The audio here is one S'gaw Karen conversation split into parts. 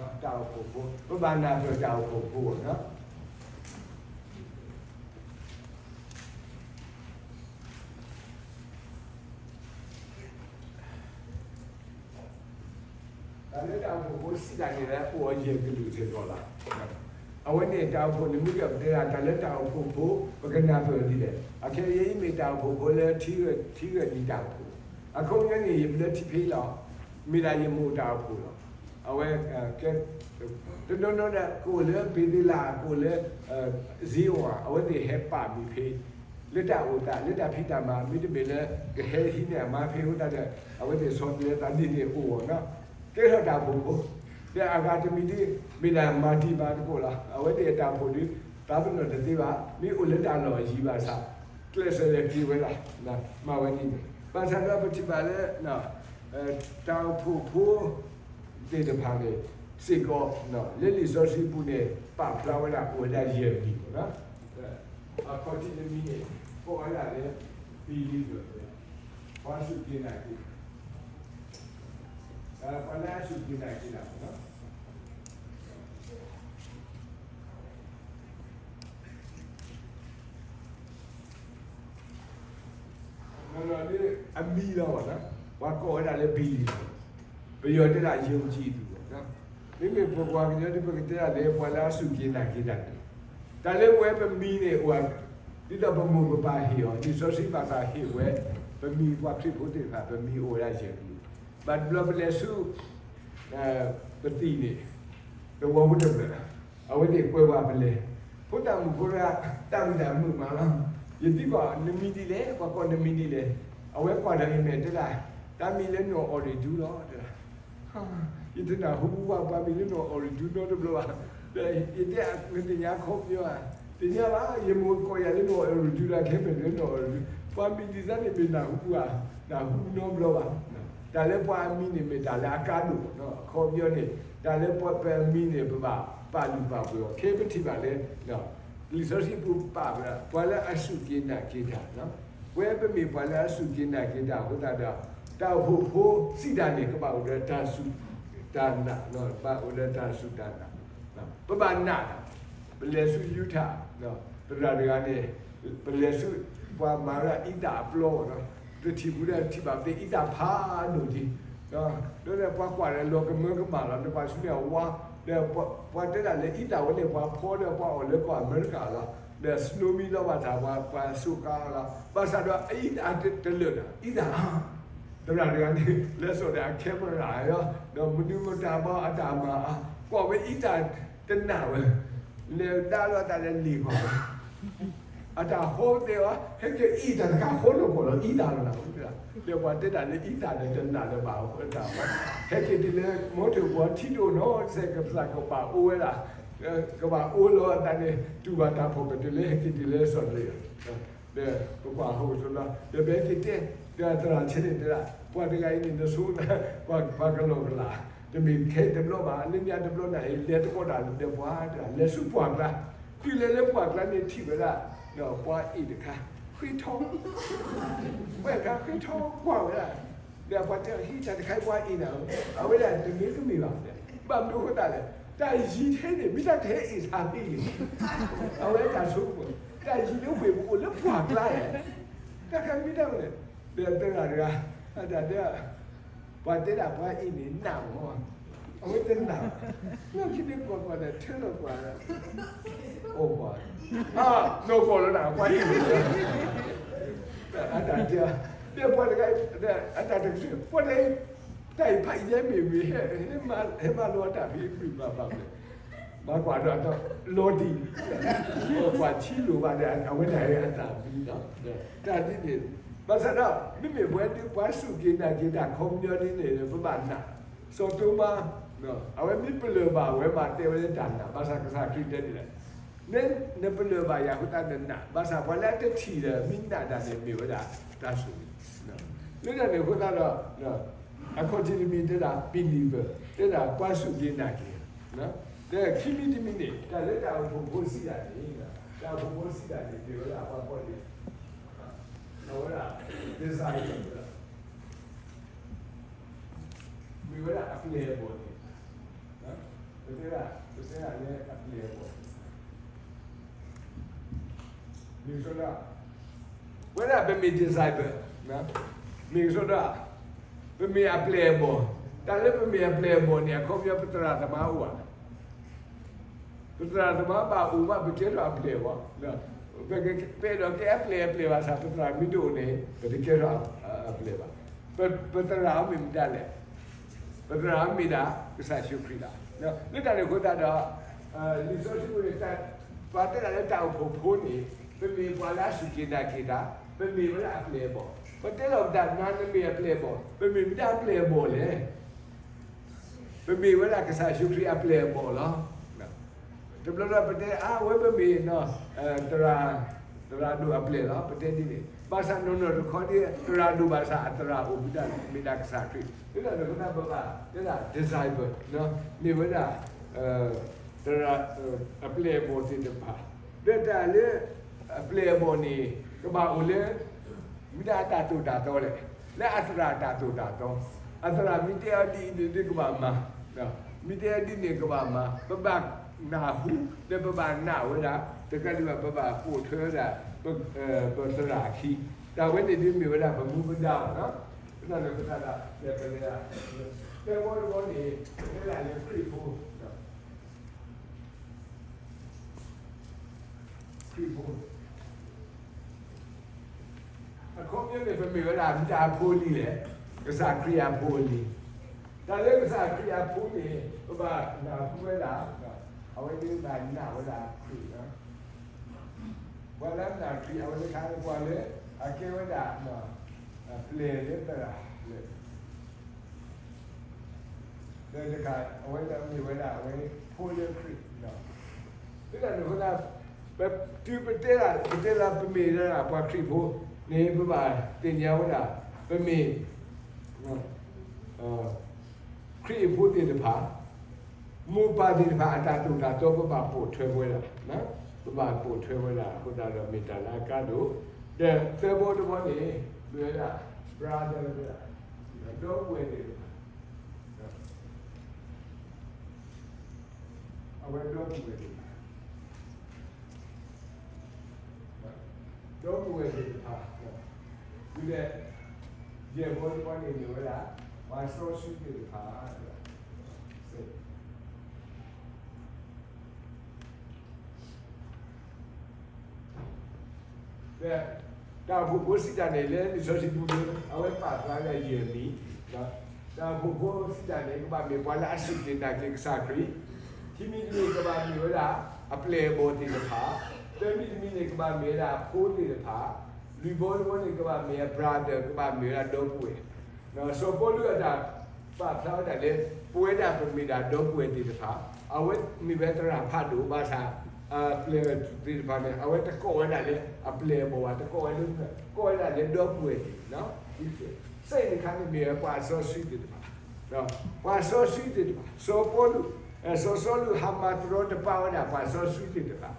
တၢ်အိၣ်ဖှိၣ်ဖိ, ပဘၣ်နၢ်ပၢၢ်တၢ်အိၣ်ဖှိၣ်ဖိနီၤ. တၢ်လၢတၢ်အိၣ်ဖှိၣ်ဖိစံးတၢ်န့ၣ်လၢအိၣ်အယဲၢ်ကလုာ်စ့ၢ်ကီးလီၤ. အဝဲန့ၣ်တၢ်အိၣ်ဖှိၣ်န့ၣ်မ့ၢ်ကပတဲဒၣ် တၢ်လၢတၢ်အိၣ်ဖှိၣ်ဖိ ပကနၢ်ပၢၢ်ဒ်လဲၣ်. အခဲအံၤယမ့ၢ်တၢ်အိၣ်ဖှိၣ်ဖိလၢထံဂၢၢ်, ထံဂၢၢ်နံၤတၢ်အိၣ်ဖှိၣ်, အခီပညီန့ၣ် ယဘျၢထံဖံးလီၤ, မ့ၢ်ဒၣ်ယမိၢ်တၢ်အိၣ်ဖှိၣ်လီၤ. အဝဲ ကဲ တနီၤနီၤဒီး ကအိၣ်လၢဘ့ၤသ့လး, ကအိၣ်လၢ စ့အီၤ, အဝဲသ့ၣ်ဟဲပာ်မံၤဖဲ လၢတၢ်အိၣ်သး လၢတၢ်ဖံးတၢ်မၤ မ့တမ့ၢ်လၢ ကဟဲဟံးန့ၢ်အမါဖဲအဃိသတးဒီး အဝဲသ့ၣ်ဆီတလဲသးဒ်န့ၣ်အိၣ်အီၤနီၤ. ကဲထီၣ်တၢ်အိၣ်ဖှိၣ်ဖိ ဒီးအဂၤတမံၤဒ် မ့ၢ်ဒၣ်မၤတံၤမၤသကိးလီၤ. အဝဲသ့ၣ်အတၢ်အိၣ်ဖှိၣ်ဒီး သးပ့ၤနီၣ်တသ့ဘၣ်, မ့ၢ်အိၣ်လၢတၢ်လီၢ်အယံၤဘၣ်ဆၣ် ကျဲးစၢးလဲၤက့ၤဝဲလီၤ. မၤဝဲဒ်န့ၣ် ဘၣ်ဆၣ်ဒီးပထံၣ်ဘၣ်လၢ တၢ်အိၣ်ဖှိၣ်ဖိသ့ၣ်တဖၣ်န့ၣ် စ့ၢ်ကီး လၢလံာ်စီဆှံပူၤန့ၣ် ပာ်ဖျါဝဲဒၣ်အိၣ်ဝဲဒၣ်ယဲၢ်မံၤလီၤ. အခီၣ်ထံးတမံၤန့ၣ် ကိးဝဲဒၣ်လၢ believer ပှၤစူၢ်က့ၤနာ်က့ၤ, ပှၤလၢအစူၢ်က့ၤနာ်က့ၤတၢ်လီၤ. လၢအမံၤလီၤဘၣ်, ပှၤကိးဝဲဒၣ်လၢ believer, ပယီၤတဲဒၣ် ယုံကြည်သူ ဘၣ်. မ့မ့ၢ်ပပှၤကညီဒ်ပကတဲဒၣ်လၢ ပှၤလၢအစူၢ်က့ၤနာ်က့ၤတၢ်န့ၣ်, တၢ်လၢပဝဲပမံၤန့ၣ်အိၣ် ဒ်သိးပမိၢ်ပပၢ်ဟ့ၣ်အီၤ, လံာ်စီဆှံဘၣ်သးဟ့ၣ်ဝဲ ပမံၤပှၤခရံာ်ဖိသ့ၣ်တဖၣ် ပမံၤအိၣ်ဝဲဒၣ်ယဲၢ်မံၤ, ဘၣ်တဘျီပလဲၤဆူ ပသံၣ်န့ၣ် သဝီဖိတဖျၢၣ်, အဝဲသ့ၣ်ကွဲးဝဲပလဲၤ, ဖိသၣ်မုၣ်ဖိတဂၤ တၢ်မုာ်တၢ်မုာ်မးလီၤ. ယသံကွၢ် နမံၤဒ်လဲၣ်, ပှၤကိးနမံၤဒ်လဲၣ်. အဝဲကွၢ်ဒီးအမဲာ်တဲဒၣ်, တၢ်မံၤလၢနီၢ်အီၣ်ရံၣ်ဒူလီၤ တဲဒၣ်. ယတနၢ်ဟူဘူးဘၣ် ပှၤမံၤလၢနီၢ်အီၣ်ရံၣ်ဒူနီတဘျီဘၣ်. ဒီးယတဲ နသ့ၣ်ညါအခီပညီဧါ, သ့ၣ်ညါဘၣ်, ယမိၢ်ကိးယၤလၢနီၢ်အီၣ်ရံၣ်ဒူဒီး ခဲမ့ၢ်လၢနီၢ်အီၣ်ရံၣ်ဒူ, ပှၤမံၤဒ်သိးန့ၣ်မ့ၢ်နၢ်ဟူဘူးဧါ, နၢ်ဟူနီတဘျီဘၣ်. တၢ်လၢပှၤအမံၤန့ၣ်မ့ၢ်တၢ်လၢအကါဒိၣ်, အခီပညီန့ၣ် တၢ်လၢပှၤပမံၤန့ၣ် ပဘၣ်ပာ်လုၢ်ပာ်ပှ့ၤအီၤ, ခဲပထံၣ်ဘၣ်လၢ လံာ်စီဆှံပူၤပာ်ဝဲဒၣ် ပှၤလၢအစူၢ်က့ၤနာ်က့ၤတၢ်, ပဝဲပမ့ၢ်ပှၤလၢအစူၢ်က့ၤနာ်က့ၤတၢ်အဃိသတးဒီး တၢ်အိၣ်ဖှိၣ်ဖိစံးတၢ်န့ၣ် ကဘၣ်အိၣ်ဒီးတၢ်စူၢ်တၢ်နာ်, ဘၣ်အိၣ်ဒီးတၢ်စူၢ်တၢ်နာ်, ပဘၣ်နာ်တၢ်, ပလဲၤဆူ Utah သရၣ်တဂၤန့ၣ် ပလဲၤဆူ ပှၤမၤဝဲဒၣ်အံသၣ်အပျီအီၤ, တထံၣ်ဘူးဒီးထံၣ်ဘၣ်သ့ၣ်အံသၣ်ဖးဒိၣ်က့ၤ, ဒီးပှၤကွၢ်ဒီးလီၤကမၢကမၣ်လီၤ, နကွၢ်ဆူမဲာ်အဝါ, ဒီးပှၤတဲဒၣ်လၢအံသၣ်ဝဲန့ၣ် ပှၤဖီဒီးပှၤအီၣ်လၢကီၢ်အမဲရကၤလီၤ, ဒီး snow မံလီၤဘၣ်တၢ် ပှၤစူးကါလီၤ, ဘၣ်ဆၣ်ဒီးအံသၣ်တလၢာ်ဒီး အံသၣ် သရၣ်တဂၤန့ၣ် လဲၤစိာ်ဒီးအ camera ယီၤ, ဒီးမနုၤမတၤဘၣ်အတၢ်မၤအါ, ကွၢ်ဝဲအံသၣ်တနာ်ဝဲ, လဲၤဒါလီၤအသးဒီးလ့ၣ်ကီၢ်, အတၢ်ဟီတဲအီၤ, ဟဲက့ၤအံသၣ်တခါဟီလိာ်ကီၢ်လီၤ, အံသၣ်လီၤနၤ, ဒီးပှၤတဲတၢ်လၢအံသၣ်န့ၣ်တနာ်လၢၤဘၣ်အဃိတၢ်, ဟဲက့ၤတုၤလၢ မီထိၣ်ဘီထံဒိၣ်နီၤ စဲးကပစၢ်ကဘၣ်အိၣ်ဝဲဒၣ်, ကဘၣ်အိၣ်လီၤအသးန့ၣ် တူၢ်ဘၣ်တၢ်ဖီၣ်ကတၢၢ်လၢ ဟဲက့ၤတုၤလၢစီၤလ့ၣ် ဒီးပကွၢ်ဟီၣ်ကတၢၢ်လီၤ, ဒီးပဟဲက့ၤတဲ, ဒီးသရၣ်ဆဲန့ၣ်တဲဒၣ် ပှၤတဂၤအံၤန့ၣ် နဆိ ပှၤကလီၤကလး, တမ့ၢ်ခဲအံၤတဘျီဘၣ်, လၢညါတဘျီနၤအံၤ လဲၤသကိးတၢ်ဒီးပှၤတဂၤ လဲၤဆူပှၢ်ကျါ, တုၤလဲၤလၢပှၢ်ကျါန့ၣ်ထံၣ်ဝဲဒၣ် ဒီးပှၤအ့ၣ်တခါ ဃ့ထီ, ဝဲၢ်တခါဃ့ထီကွၢ်ဝဲဒၣ်, ဒီးပှၤတဲအီၤ ဟံးတၢ်တခါအံၤပှၤအ့ၣ်နၤဧၢ, အဝဲဒၣ်တမ့ၢ်ကမ့ၢ်ဘၣ်, ဘၣ်မနုၤအဃိသတးလဲၣ်, တၢ်ယံၤထဲန့ၣ် မ့ၢ်တၢ်ကဟဲအ့ၣ်ဆါသ့န့ၣ်, အဝဲတၢ်ဆိကမိၣ်, တၢ်ယံၤလၢဝ့ၢ်ပူၤအိၣ်လၢပှၢ်ကျါလဲၣ်, တၢ်ခါမ့ၢ်တၢ်ဝဲလဲၣ်, ဒီးသရၣ်တဂၤ, အတၢ်တဲ ပှၤတဲဒၣ်ပှၤအ့ၣ်န့ၣ်နးမး, အဝဲတနးဘၣ်, လီၢ်ခံန့ၣ်ကွၢ်ကွၢ်ဒီး ထၢလီၤကွၢ်ဒီး, အိၣ်ကွၢ်, အါ, နီၢ်ကီၢ်လီၤနၤ ပှၤအ့ၣ်န့ၣ်, အတၢ်တဲ, ဒီးပှၤတဂၤ, အတၢ်တကဆၢ, ပှၤတဂၤ, တၢ်အံၤဖးယဲမ့ၢ်မ့ၢ်, ဟဲမၤလီၤတၢ်ဖဲအံၤ ပှၤဘၣ်ဘၣ်မ့ၢ် မၤကွၢ်ဒီးလီၤတံၢ်, ကွၢ်ထံလိာ်ဘၣ်ဒီး အဝဲဒၣ်အတၢ်မံလီၤ, တၢ်ဒ်န့ၣ်, ဘၣ်ဆၣ်ဒီး မ့မ့ၢ်ပဝဲဒၣ်ပှၤစူၢ်က့ၤနာ်က့ၤတၢ်ခီပညီဒ်န့ၣ် ပဘၣ်နာ်, စီၤတိမါ, အဝဲမ့ၢ်ပလၢၢ်ဘၣ်ဝဲဘၣ်တဲဝဲလၢတၢ်နာ်, ဘၣ်ဆၣ်ကစၢ်ခရံာ်တဲဒ်လဲၣ်, နပလၢၢ်ဘၣ်ယၤအဃိသတးနနာ်, ဘၣ်ဆၣ်ပှၤလၢအတထံၣ်ဒီးမ့ၢ်နာ်တၢ်န့ၣ်မ့ၢ်ဝဲဒၣ်တၢ်ဆိၣ်ဂ့ၤ လၢတၢ်န့ၣ်အဃိသတးဒီး အခီၣ်ထံးတမံၤတဲဒၣ် believer တဲဒၣ်ပှၤစူၢ်က့ၤနာ်က့ၤ, ဒီးခံမံၤတမံၤန့ၣ် တၢ်လၢတၢ်အိၣ်ဖှိၣ်ဖိစံးတၢ်န့ၣ်, တၢ်အိၣ်ဖှိၣ်ဖိစံးတၢ်န့ၣ် မ့ၢ်ဝဲဒၣ်ပှၤကိးန့ၣ်, အဝဲဒၣ် desire မ့ၢ်ဝဲဒၣ်အပျဲၢ်အဘီၣ်န့ၣ်, ပတဲဒၣ်လၢအပျဲၢ်အဘီၣ်, မ့ၢ်ကစီဒီ, ဝဲဒၣ်ပမ့ၢ် disciple, မ့ၢ်ကစီဒီ, ပမ့ၢ်အပျဲၢ်အဘီၣ်, တၢ်လၢပမ့ၢ်အပျဲၢ်အဘီၣ်န့ၣ် အခီပညီပသရၣ်သမါအိၣ်ဧါ, ပသရၣ်သမါဘၣ်အိၣ်မး ပကဲထီၣ်အပျဲၢ်အဘီၣ်, ပအဲၣ်ဒိးကဲအပျဲၢ်အပျဲၢ်ဘၣ်ဆၣ် ပသရၣ်မ့ၢ်တအိၣ်န့ၣ် ပတကဲထီၣ်အပျဲၢ်ဘၣ်. ပသရၣ်အမ့ၢ်မတၤလဲၣ်. ပသရၣ်မ့ၢ်ဒၣ်ကစၢ်ယ့ၣ်ၡူးခရံာ်လီၤ. လၢတၢ်န့ၣ်အဃိသတးဒီး လံာ်စီဆှံပူၤန့ၣ် ပှၤတဲဒၣ်လၢတၢ်အိၣ်ဖှိၣ်ဖိန့ၣ် ပမ့ၢ်ပှၤလၢအစူၢ်က့ၤနာ်က့ၤတၢ်, ပမ့ၢ်ဝဲဒၣ်အပျဲၢ်အဘီၣ်. ပတဲလီၤပသး နၤနမ့ၢ်အပျဲၢ်အဘီၣ်, ပမ့ၢ်မတၤအပျဲၢ်အဘီၣ်လဲၣ်. ပမ့ၢ်ဝဲဒၣ်ကစၢ်ယ့ၣ်ၡူးခရံာ်အပျဲၢ်အဘီၣ်လီၤ. တဘျီဘျီပတဲ အါ ဝဲပမ့ၢ် သရၣ်, သရၣ်ဒိၣ်အပျဲၢ်လီၤ ပတဲဒ်န့ၣ်. ဘၣ်ဆၣ်နီၢ်နီၢ်တခီဒ် သရၣ်ဒိၣ်ဘၣ်ဆၣ်အသရၣ်အိၣ်မူဒၣ်လဲာ် မ့ၢ်ဒၣ်ကစၢ်ခရံာ်. လၢတၢ်န့ၣ်အဃိသတး ပဘၣ်တဲဒၣ် disciple မ့ၢ်ဝဲဒၣ် သရၣ်, အပျဲၢ်အဘီၣ်သ့ၣ်တဖၣ်, ဒီးတၢ်လၢအပျဲၢ်အဘီၣ်န့ၣ် ကဘၣ်အိၣ်လၢ မတၤအတၢ်သိၣ်တၢ်သီလဲၣ်, လၢအသရၣ်အတၢ်သိၣ်တၢ်သီ, အသရၣ်မ့ၢ်တဲအီၤဒ်အံၤဒ်အံၤ ကဘၣ်မၤ, မ့ၢ်တဲအီၤဒ်န့ၣ်ကဘၣ်မၤ, ပဘၣ်နၢ်ဟူ ဒီးပဘၣ်နာ်ဝဲဒၣ်, တကးဒံးဘၣ် ပဘၣ်ပိာ်ထွဲဝဲဒၣ် ပသရၣ်အခံ, တၢ်ဝဲန့ၣ်ဒ်မ့ၢ်ဝဲဒၣ်ပမူပဒါလီၤ. လၢတၢ်န့ၣ်အဃိသတးဒီး ပလဲၤ, သၢဘီတဘီန့ၣ် ပတဲဒၣ်လၢခရံာ်ဖိ ခရံာ်ဖိ, အခီပညီန့ၣ် ပမ့ၢ်ဝဲဒၣ်မတၤအဖိအလံၤလဲၣ်, ကစၢ်ခရံာ်အဖိအလံၤ. တၢ်လၢကစၢ်ခရံာ်အဖိန့ၣ် ပဘၣ်နၢ်ဟူဝဲဒၣ်, အဝဲသ့ၣ်ဘၣ်နာ်ဝဲဒၣ်ခရံာ်လီၤ. ပှၤလၢအနာ်ခရံာ် အဝဲသ့ၣ်တခါန့ၣ် ပှၤလၢအကဲဝဲဒၣ် ပျဲၢ်လၢသရၣ်လၢ ဒီးတခါ အဝဲဒၣ်မ့ၢ်ဝဲဒၣ်အဝဲဖိလၢခရံာ်လီၤ. လၢတၢ်န့ၣ်အဃိသတး ပတုၤပတဲဒၣ် ပတဲလၢပမ့ၢ်ဒၣ်ပှၤခရံာ်ဖိန့ၣ် ပဘၣ်သ့ၣ်ညါဝဲဒၣ် ပမ့ၢ် ခရံာ်အဖိသ့ၣ်တဖၣ်, မိၢ်ပၢ်သ့ၣ်တဖၣ် အတၢ်သိၣ်တၢ်သီ ပဘၣ်ပိာ်ထွဲဝဲဒၣ်, ပဘၣ်ပိာ်ထွဲဝဲဒၣ်အဃိသတးဒီး မ့ၢ်တၢ်လၢအကါဒိၣ်, ဒီးသၢဘီတဘီန့ၣ် မ့ၢ်ဝဲဒၣ် brother ဝဲဒၣ် ဒီပုၢ်ဝဲၢ်သ့ၣ်တဖၣ်, အဝဲဒီပုၢ်ဝဲၢ်သ့ၣ်တဖၣ် ဒီပုၢ်ဝဲၢ်သ့ၣ်တဖၣ်, ဒ်လဲၣ်, ယဲၢ်ဘီတဘီန့ၣ်မ့ၢ်ဝဲဒၣ် ပှၤစီဆှံသ့ၣ်တဖၣ်, ဒီး တၢ်အိၣ်ဖှိၣ်ဖိစံးတၢ်န့ၣ် လၢလံာ်စီဆှံပူၤန့ၣ် အဝဲပာ်ဖျါဝဲဒၣ်ယဲၢ်မံၤ, တၢ်အိၣ်ဖှိၣ်ဖိစံးတၢ်န့ၣ် ကဘၣ်မ့ၢ်ပှၤလၢအစူၢ်က့ၤနာ်က့ၤကစၢ်ခရံာ်, ခံမံၤတမံၤ ကဘၣ်မ့ၢ်ဝဲဒၣ် အပျဲၢ်အဘီၣ်သ့ၣ်တဖၣ်, သၢမံၤတမံၤန့ၣ် ကဘၣ်မ့ၢ်ဝဲဒၣ်အဖိသ့ၣ်တဖၣ်, လွံၢ်ဘီတဘီန့ၣ် ကဘၣ်မ့ၢ်အ brother ကဘၣ်မ့ၢ်ဝဲဒၣ်ဒီပုၢ်ဝဲၢ်, စီၤပီလူးအတၢ်ပာ်ဖျါဝဲဒၣ်လၢ ပဝဲဒၣ်ပမ့ၢ်ဒၣ်ဒီပုၢ်ဝဲၢ်သ့ၣ်တဖၣ်, အဝဲမ့ၢ်ဝဲသရၣ်ဖးဒိၣ်ဘၣ်ဆၣ် အပျဲၢ်သ့ၣ်တဖၣ်န့ၣ် အဝဲတကိးဝဲဒၣ်လၢအပျဲၢ်အဘီၣ်ဘၣ်, တကိးဝဲလၢ, ကိးဝဲဒၣ်လၢဒီပုၢ်ဝဲၢ်သ့ၣ်, စ့ၣ်န့ၣ်ခါန့ၣ်မ့ၢ်ဝဲပှၤစီဆှံသ့ၣ်တဖၣ်, ပှၤစီဆှံသ့ၣ်တဖၣ်, စီၤပီလူး, စီၤစီလူးဟးမၤတရီတပါဝဲဒၣ်ပှၤစီဆှံသ့ၣ်တဖၣ်,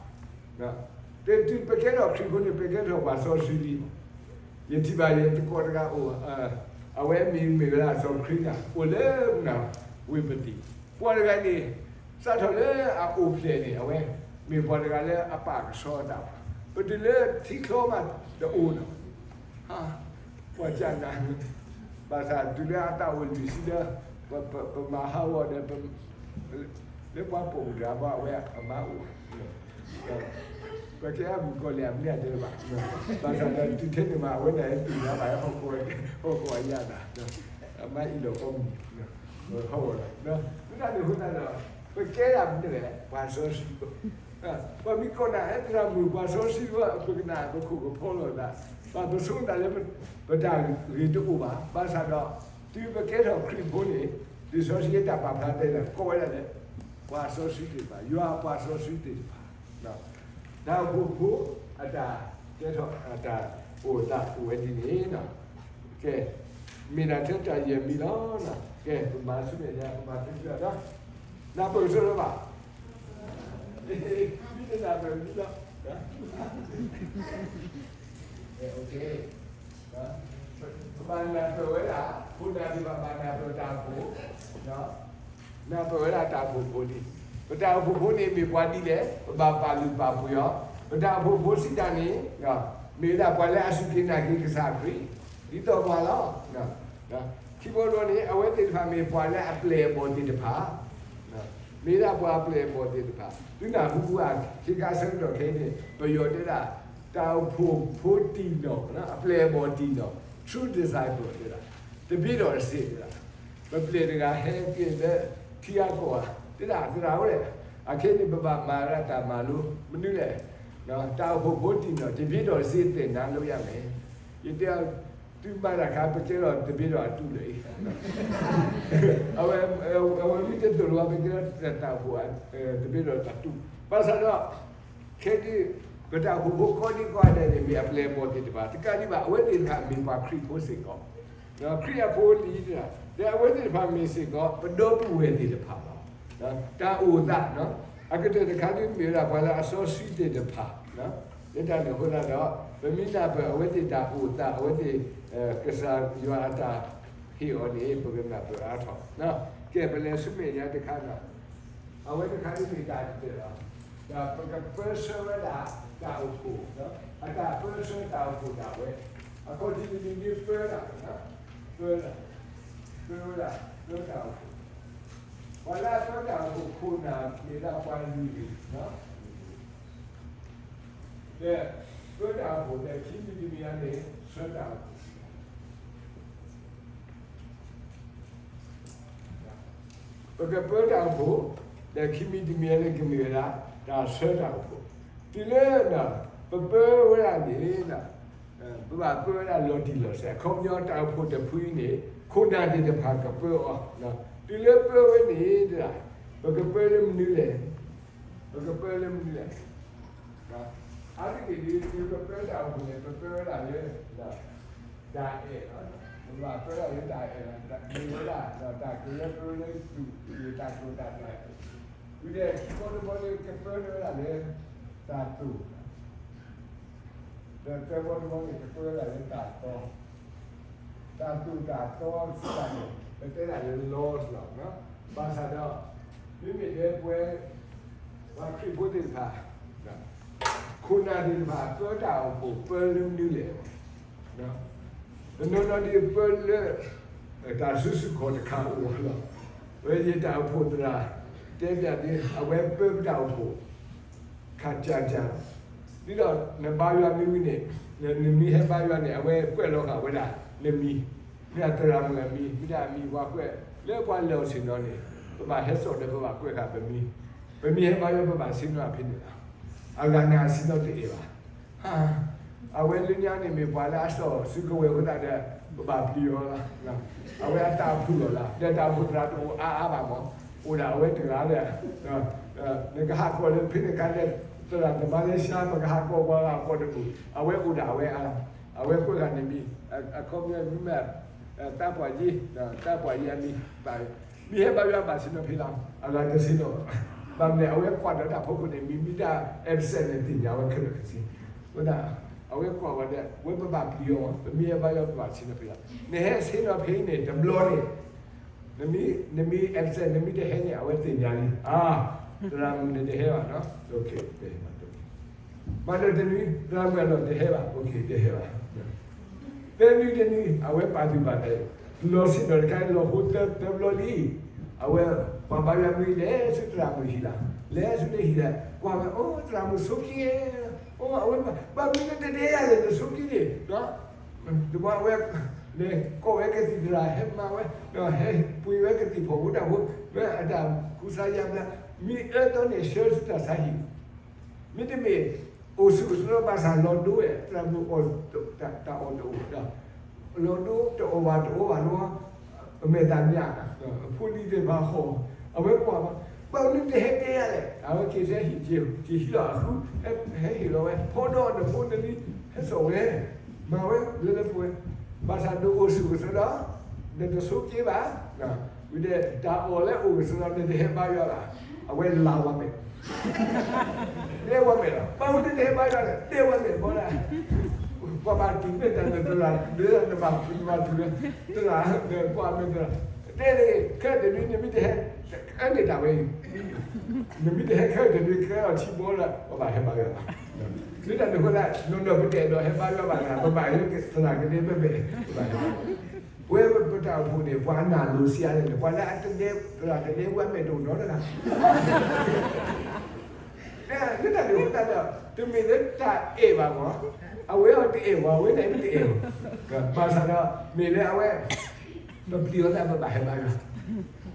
တုၤပကဲထီၣ်ခရံာ်ဖိန့ၣ် ပကဲထီၣ်ပှၤစီဆှံလံ. ယထံၣ်ဘၣ်ယသကိးတဂၤအိၣ်, အဝဲမံၤမ့ၢ်ဝဲဒၣ်စီၤခရံာ်နၤ အိၣ်လၢမနုၤဝ့ၢ်ပတံၤ, ပှၤတဂၤန့ၣ် စးထီၣ်လၢအအိၣ်ဖျဲၣ်န့ၣ် အဝဲမ့ၢ်ပှၤတဂၤလၢအပာ်ကဆှီအသး, ပတုၤလၢထံချီမးတအိၣ်နီၤ, ပှၤကနၣ်, ဘၣ်ဆၣ်တုၤလၢအသးအိၣ်လွံၢ်ဆံလၢ ပမၤဟးဂီၤဒီး လၢပှၤပိာ်မုၣ်တဂၤဘၣ် အဝဲအမါအိၣ်, ပကဲအမုၣ်ကီၢ်လဲၣ် အမ့ၢ်အတဲဘၣ်, ဘၣ်ဆၣ်ဒီးတုၤထဲန့ၣ်မး အဝဲဒၣ်ဟဲတုၤလၢဘၣ် ဟီၣ်ကဝီၤအယၢ်ဒၣ်, အမါအံၤလီၤကီမုၢ်, ဟီၣ်ကဝီၤလီၤ, လၢတၢ်န့ၣ်အဃိသတးဒီး ပကဲဒၣ်မနုၤလဲၣ် ပှၤစီဆှံ, ပှၤမ့ၢ်ကိးနၤ ဟဲသရၣ်မုၣ်ပှၤစီဆှံ ပကနၣ်ပခိၣ်ပဖီလီၤသး, ဘၣ်ပဆိကမိၣ်သးလၢ ပတၢ်ဂ့ၤတအိၣ်ဘၣ်, ဘၣ်ဆၣ်ဒီး တုၤပကဲထီၣ်ခရံာ်ဖိန့ၣ် လံာ်စီဆှံအတၢ်ပာ်ဖျါတဲလၢ ကိးဝဲဒၣ်လၢ ပှၤစီဆှံသ့ၣ်တဖၣ်, ယွၤအပှၤစီဆှံသ့ၣ်တဖၣ်, တၢ်အိၣ်ဖှိၣ်ဖိအတၢ်ကဲထီၣ်အတၢ်အိၣ်သးအိၣ်ဝဲဒ်န့ၣ်, ကဲ, မ့ၢ်ဒၣ်ထဲတၢ်ယဲၢ်မံၤလီၤ, ကဲ ပမၤဆူမဲာ်ညါ ပမၤသ့ဆူညါဒီး, နၢ်ပၢၢ်ကစီဒီဘၣ်, မ့ၢ်တနၢ်ပၢၢ်မံၤလီၤ ပဘၣ်နၢ်ပၢၢ်ဝဲဒၣ် ခိၣ်နၢ်သ့ၣ်တဖၣ်ဘၣ်နၢ်ပၢၢ်တၢ်အိၣ်ဖှိၣ်, နၢ်ပၢၢ်ဝဲဒၣ်တၢ်အိၣ်ဖှိၣ်ဖိလံ, ပတၢ်အိၣ်ဖှိၣ်ဖိန့ၣ်မ့ၢ်ပှၤဒ်လဲၣ်, ပဘၣ်ပာ်လုၢ်ပာ်ပှ့ၤအီၤ. ပတၢ်အိၣ်ဖှိၣ်ဖိစံးတၢ်န့ၣ် မ့ၢ်ဝဲဒၣ်ပှၤလၢအစူၢ်က့ၤနာ်က့ၤကစၢ်ခရံာ် ဒ်သိးပှၤလီၤ. ခံဘီတဘီန့ၣ် အဝဲသ့ၣ်တဖၣ်မ့ၢ်ပှၤလၢအပျဲၢ်အဘီၣ်သ့ၣ်တဖၣ်, မ့ၢ်ဒၣ်ပှၤအပျဲၢ်အဘီၣ်သ့ၣ်တဖၣ်. သုနၢ်ဟူအခံခါဆၢကတီၢ်ခဲအံၤန့ၣ် ပယီၤတဲဒၣ် တၢ်အိၣ်ဖှိၣ်ဖိတံၢ်နီၢ်, အပျဲၢ်အဘီၣ်တံၢ်နီၢ်, true disciple တဲဒၣ်, တဘ့ၣ်ဒီးတစ့းတဲဒၣ်, ပပျဲၢ်တဂၤဟဲက့ၤလၢထံအကီၢ်ဧါ, တဲဒၣ်သရၣ်ဝဲ, အခဲအံၤန့ၣ် ပဘၣ်မၤဝဲဒၣ်တၢ်မၤလိ မနုၤလဲၣ်, တၢ်အိၣ်ဖှိၣ်ဖိတံၢ်နီၢ် တဘ့ၣ်ဒီးတစ့းသ့ၣ်နၤလၢယၤလဲၣ်. ယတဲ သုမၤတၢ်ခါ ပကဲထီၣ်တဘ့ၣ်ဒီးအတူၢ်လၢၤအံၤ, အဝဲမ့ၢ်တတူၢ်လၢၤဘၣ် ပကဲထီၣ်တၢ်အိၣ်ဖှိၣ် တဘ့ၣ်ဒီးတၢ်တူၢ်. ဘၣ်ဆၣ်ဒီး ခဲဒုး ပတၢ်အိၣ်ဖှိၣ်ဖိကိးဒံကိးဂၤဒဲးန့ၣ် မ့ၢ်အပျဲၢ်အဘီၣ်သ့ၣ်တဖၣ် တကးဒံးဘၣ် အဝဲသ့ၣ်တဖၣ်မ့ၢ်ပှၤခရံာ်ဖိစ့ၢ်ကီး, ခရံာ်အဖိလံၤတဂၤ ဒီးအဝဲသ့ၣ်တဖၣ်မ့ၢ်စ့ၢ်ကီး ပဒီပုၢ်ဝဲၢ်သ့ၣ်တဖၣ်လီၤ. တၢ်အိၣ်သး အကတၢၢ်တခါဒုးမ့ၢ်ဝဲဒၣ်ပှၤလၢအစီဆှံသ့ၣ်တဖၣ်, လၢတၢ်န့ၣ်အဃိသတးဒီး ပမ့ၢ်နၢ်ပၢၢ်အဝဲသ့ၣ်တၢ်အိၣ်သး အဝဲသ့ၣ် ကစၢ်ယွၤအတၢ်ဟ့ၣ်အီၤန့ၣ် ပကနၢ်ပၢၢ်အါထီၣ်. ကဲ ပလဲၤဆူမဲာ်ညါတခါနီၤ, အဝဲတခါဒ်မ့ၢ်တၢ်တၢၢ်လီၤ. ဒီးပကပၢဆှၢဝဲဒၣ်တၢ်အိၣ်ဖှိၣ်, အတၢ်ပၢဆှၢတၢ်အိၣ်ဖှိၣ်ဒၣ်ဝဲ, အခီၣ်ထံးတမံၤဒ်ပၢဒၣ်, ပၢဒၣ်, ပၢဝဲဒၣ် ပၢတၢ်အိၣ်ဖှိၣ်, ပှၤလၢအပၢတၢ်အိၣ်ဖှိၣ်ခိၣ်နၢ်မ့ၢ်ဒၣ်ပှၤလွံၢ်ဂၤ, ဒီးပၢတၢ်အိၣ်ဖှိၣ်ဒီးခံမံၤတမံၤအံၤန့ၣ် ဆှၢတၢ်အိၣ်ဖှိၣ် ပကပၢတၢ်အိၣ်ဖှိၣ်, ဒီးခံမံၤတမံၤအံၤန့ၣ် ကမ့ၢ်ဝဲဒၣ် တၢ်ဆှၢတၢ်အိၣ်ဖှိၣ်, တုၤလၢ ပပၢဝဲဒၣ်န့ၣ် ပဘၣ်ပၢဝဲဒၣ်လီၤတံၢ်လီၤဆဲး, အခီပညီတၢ်အိၣ်ဖှိၣ်တဖုအံၤန့ၣ် ခိၣ်နၢ်သ့ၣ်တဖၣ်ကပၢအီၤ, တုၤလၢပၢဝဲန့ၣ် ပကပၢလၢမနုၤလဲၣ်, ပကပၢလၢမနုၤလဲၣ်. အါတက့ၢ်ဒ် တုၤပပၢတၢ်အိၣ်ဖှိၣ်န့ၣ် ပပၢဝဲဒၣ်လၢ တၢ်အဲၣ်လီၤ. ပဘၣ်ပၢတၢ်လၢတၢ်အဲၣ်လီၤ, မ့ၢ်ဝဲဒၣ်ဒီးတၢ်ကရၢကရိလၢတူၢ်တၢ်ကျိၤတၢ်ကျဲ, ဝံၤဒီးခံဘီတဘီန့ၣ် ကပၢဝဲဒၣ်လၢ တၢ်တိၢ်, ဒီးသၢဘီတဘီန့ၣ် ကပၢဝဲဒၣ်လၢတၢ်တီ တၢ်တိၢ်တၢ်တီစံးတၢ်န့ၣ် ပတဲဒၣ်လၢ laws လီၤ. ဘၣ်ဆၣ်ဒီး မ့မ့ၢ်လၢပဝဲ ပှၤခရံာ်ဖိသ့ၣ်တဖၣ် ခိၣ်နၢ်သ့ၣ်တဖၣ် ပၢတၢ်အိၣ်ဖှိၣ် ပၢလၢမနုၤလဲၣ်. တနီၤနီၤဒ်ပၢလၢ တၢ်စုဆူၣ်ခီၣ်တခါအိၣ်လီၤ. ဝဲယတၢ်အိၣ်ဖှိၣ်သရၣ် တဲပျးဒ် အဝဲပၢပတၢ်အိၣ်ဖှိၣ် ခးကၢ်ကၢ်, ဒ်သိးနဘါယွၤမ့ၢ်ဝံၤန့ၣ် နမံၤဟဲဘါယွၤန့ၣ် အဝဲကွဲးလီၤဃာ်ဝဲဒၣ်နမံၤ, မ့ၢ်ဒၣ်သရၣ်မုၣ်အမံၤ မ့ၢ်ဒၣ်အမံၤပှၤကွဲး လၢပှၤလဲၤအီၤဆ့ၣ်နီၤန့ၣ် ပဘၣ်ဟဲစိာ်ဒီးပဘၣ်ကွဲးဃာ်ပမံၤ, ပမံၤဟဲဘါယွၤပဘၣ်ဆ့ၣ်နီၤဖဲန့ၣ်လီၤ. အဂၤန့ၣ်အဆ့ၣ်နီၤတအဲၣ်ဘၣ်. အဝဲလၢညါန့ၣ်မ့ၢ်ပှၤလၢအစိာ်စုကဝဲၤအဃိသတးဒီး ပဘၣ်ပျံၤအီၤလီၤ. အဝဲအသးဖုၣ်လီၤလၢ ဒီးတၢ်အိၣ်ဖှိၣ်သရၣ်တအိၣ်အါအါဘၣ်မး, အိၣ်ဒၣ်အဝဲတဂၤလၢ နကဟးကိးလၢဖဲန့ၣ်ခါဒီး သရၣ်သမါလၢဆါ ပကဟးကိးပှၤဂၤအကိးတပူၤ အဝဲအိၣ်ဒၣ်အဝဲအါ, အဝဲကွဲးဃာ်နမံၤ, အခီပညီမ့ၢ် တၢ်ပှၤယ့, တၢ်ပှၤယ့အမံၤ, မံၤဟဲဘါယွၤဘၣ်ဆ့ၣ်နီၤဖဲလီၤ. အဂၤတဆ့ၣ်နီၤဘၣ်. ဘၣ်မနုၤလဲၣ် အဝဲကွၢ်ဒီးတၢ်ဖီခိၣ်န့ၣ် မံၤမ့ၢ်တၢ် absent န့ၣ် သ့ၣ်ညါဝဲခဲလၢာ်ခဲဆ့. ဝဲဒၣ် အဝဲကွၢ်ဝဲဒၣ် ဝဲပဘၣ်ပျံၤအီၤ ပမံၤဟဲဘါယွၤပဘၣ်ဆ့ၣ်နီၤဖဲလီၤ. နဟဲဆ့ၣ်နီၤဖဲအံၤန့ၣ် တဘျီန့ၣ် နမံၤ နမံၤ absent နမံၤတဟဲန့ၣ် အဝဲသ့ၣ်ညါလံ. အါ သရၣ်မုၣ်န့ၣ်တဟဲဘၣ်နီၤ. မၤဒီးတနွံ သရၣ်မုၣ်အလီၢ်တဟဲဘၣ်, အိၣ်ခ့ တဟဲဘၣ်. သၢနွံတနွံ အဝဲပာ်သူၣ်ပာ်သး လီၤဆ့ၣ်နီၤတခါ လီၤဟိသၢသၢဘျီလံ. အဝဲပှၤဘါယွၤမံၤလဲၤဆူ သရၣ်မုၣ်ဟံၣ်လီၤ. လဲၤဆူန့ၣ်ဟံၣ်ဒီး ကွၢ်ဝဲ အိ သရၣ်မုၣ်ဆိးက့, အိ အဝဲ ဘၣ်မနုၤနတတဲယၤလဲၣ် နဆိးက့န့ၣ် တဘျီအဝဲ လဲၤကိးဝဲကသံၣ်သရၣ် ဟဲမၤဝဲ, ဟဲပှ့ၤဝဲကသံၣ်ဖီၣ်ဖိတၢ်ဖိ, မ့ၢ်အတၢ်ကူစါယါဘျါ, မံၤအၢသီန့ၣ် ဆှၢဆူတၢ်ဆါဟံၣ်, မ့တမ့ၢ် အိၣ်ဆူၣ်အိၣ်ချ့ဘၣ်ဆၣ်လီၤဒိဝဲ သရၣ်မုၣ်အီၣ်တၢ်အီၣ်တအိၣ်ဒီး လီၤဒိတအီၣ်ဘၣ်တအီဘၣ်လီၤ, အမဲာ်သၣ်ညါ, အဖိလံၤသ့ၣ်တဖၣ်ဟီၣ်, အဝဲကွၢ်ဘၣ်, ဘၣ်မနုၤတဟဲတဲယၤလဲၣ်, အဝဲက့ၤဆဲဟံၣ်က့ၤဟံၣ်လီၤအဃု, ဟဲဟ့ၣ်လီၤဝဲ ဖိဒီးနဖိနလံၤ ဟဲစိာ်ဝဲ, မၤဝဲလၢလၢပှဲၤပှဲၤ, ဘၣ်ဆၣ်ဒိၣ်အိၣ်ဆူၣ်အိၣ်ချ့ဒီး နတဆိးက့ဘၣ်, ဝံၤဒီးတၢ်အီၣ်လၢအိၣ်ကစၢ်ဒီး နတဟဲဘါယွၤဘၣ်, အဝဲလၤဝဲမဲာ် တဲဝဲမဲာ်လီၤ, ဘၣ်မနုၤတဟဲဘါယွၤလဲၣ် တဲဝဲမဲာ်ဘီဒၣ်, ပှၤဘၣ်တုၤမ့ၢ်တၢ်န့ၣ်တလၢ် ဒ်နဘၣ်နဘၣ်တုၤလၢ တလၢ် ကွၢ်မ့ၢ်တလၢ် တဲန့ၣ် ခဲတနွံ နမ့ၢ်တဟဲ အန့ၣ်တၢ်ဝဲအံၤ, နမ့ၢ်တဟဲခဲတနွံ ကဲအီၤထံဘီလၢ ပဘၣ်ဟဲဘါယွၤဘၣ်. မ့ၢ်တၢ်န့ၣ်အဃိသတး နီၢ်နီၢ်ပတအဲၣ်ဒိးဟဲဘါယွၤဘၣ်န့ၣ် ပဘၣ်ဟဲသနာ်က့န့ၣ် ပဘၣ်ဟဲဘါယွၤ. ပဝဲပတၢ်အိၣ်ဖှိၣ်န့ၣ် ပှၤနာ်လိၤစံးအါန့ၣ် ပှၤလၢအတဒဲ သရၣ်တဒဲဝဲအမဲာ်တအိၣ်နီတဂၤ လၢတၢ်န့ၣ်အဃိသတးဒီး တမ့ၢ်လၢတၢ်အဲၣ်ဘၣ်မး, အဝဲအီၤတအဲၣ်ဘၣ်, အဝဲန့ၣ်မ့ၢ်တအဲၣ်ဘၣ်, ဘၣ်ဆၣ်ဒီး မ့ၢ်လၢအဝဲ ပပျံၤအီၤသးပဘၣ်ဟဲဘါယွၤ,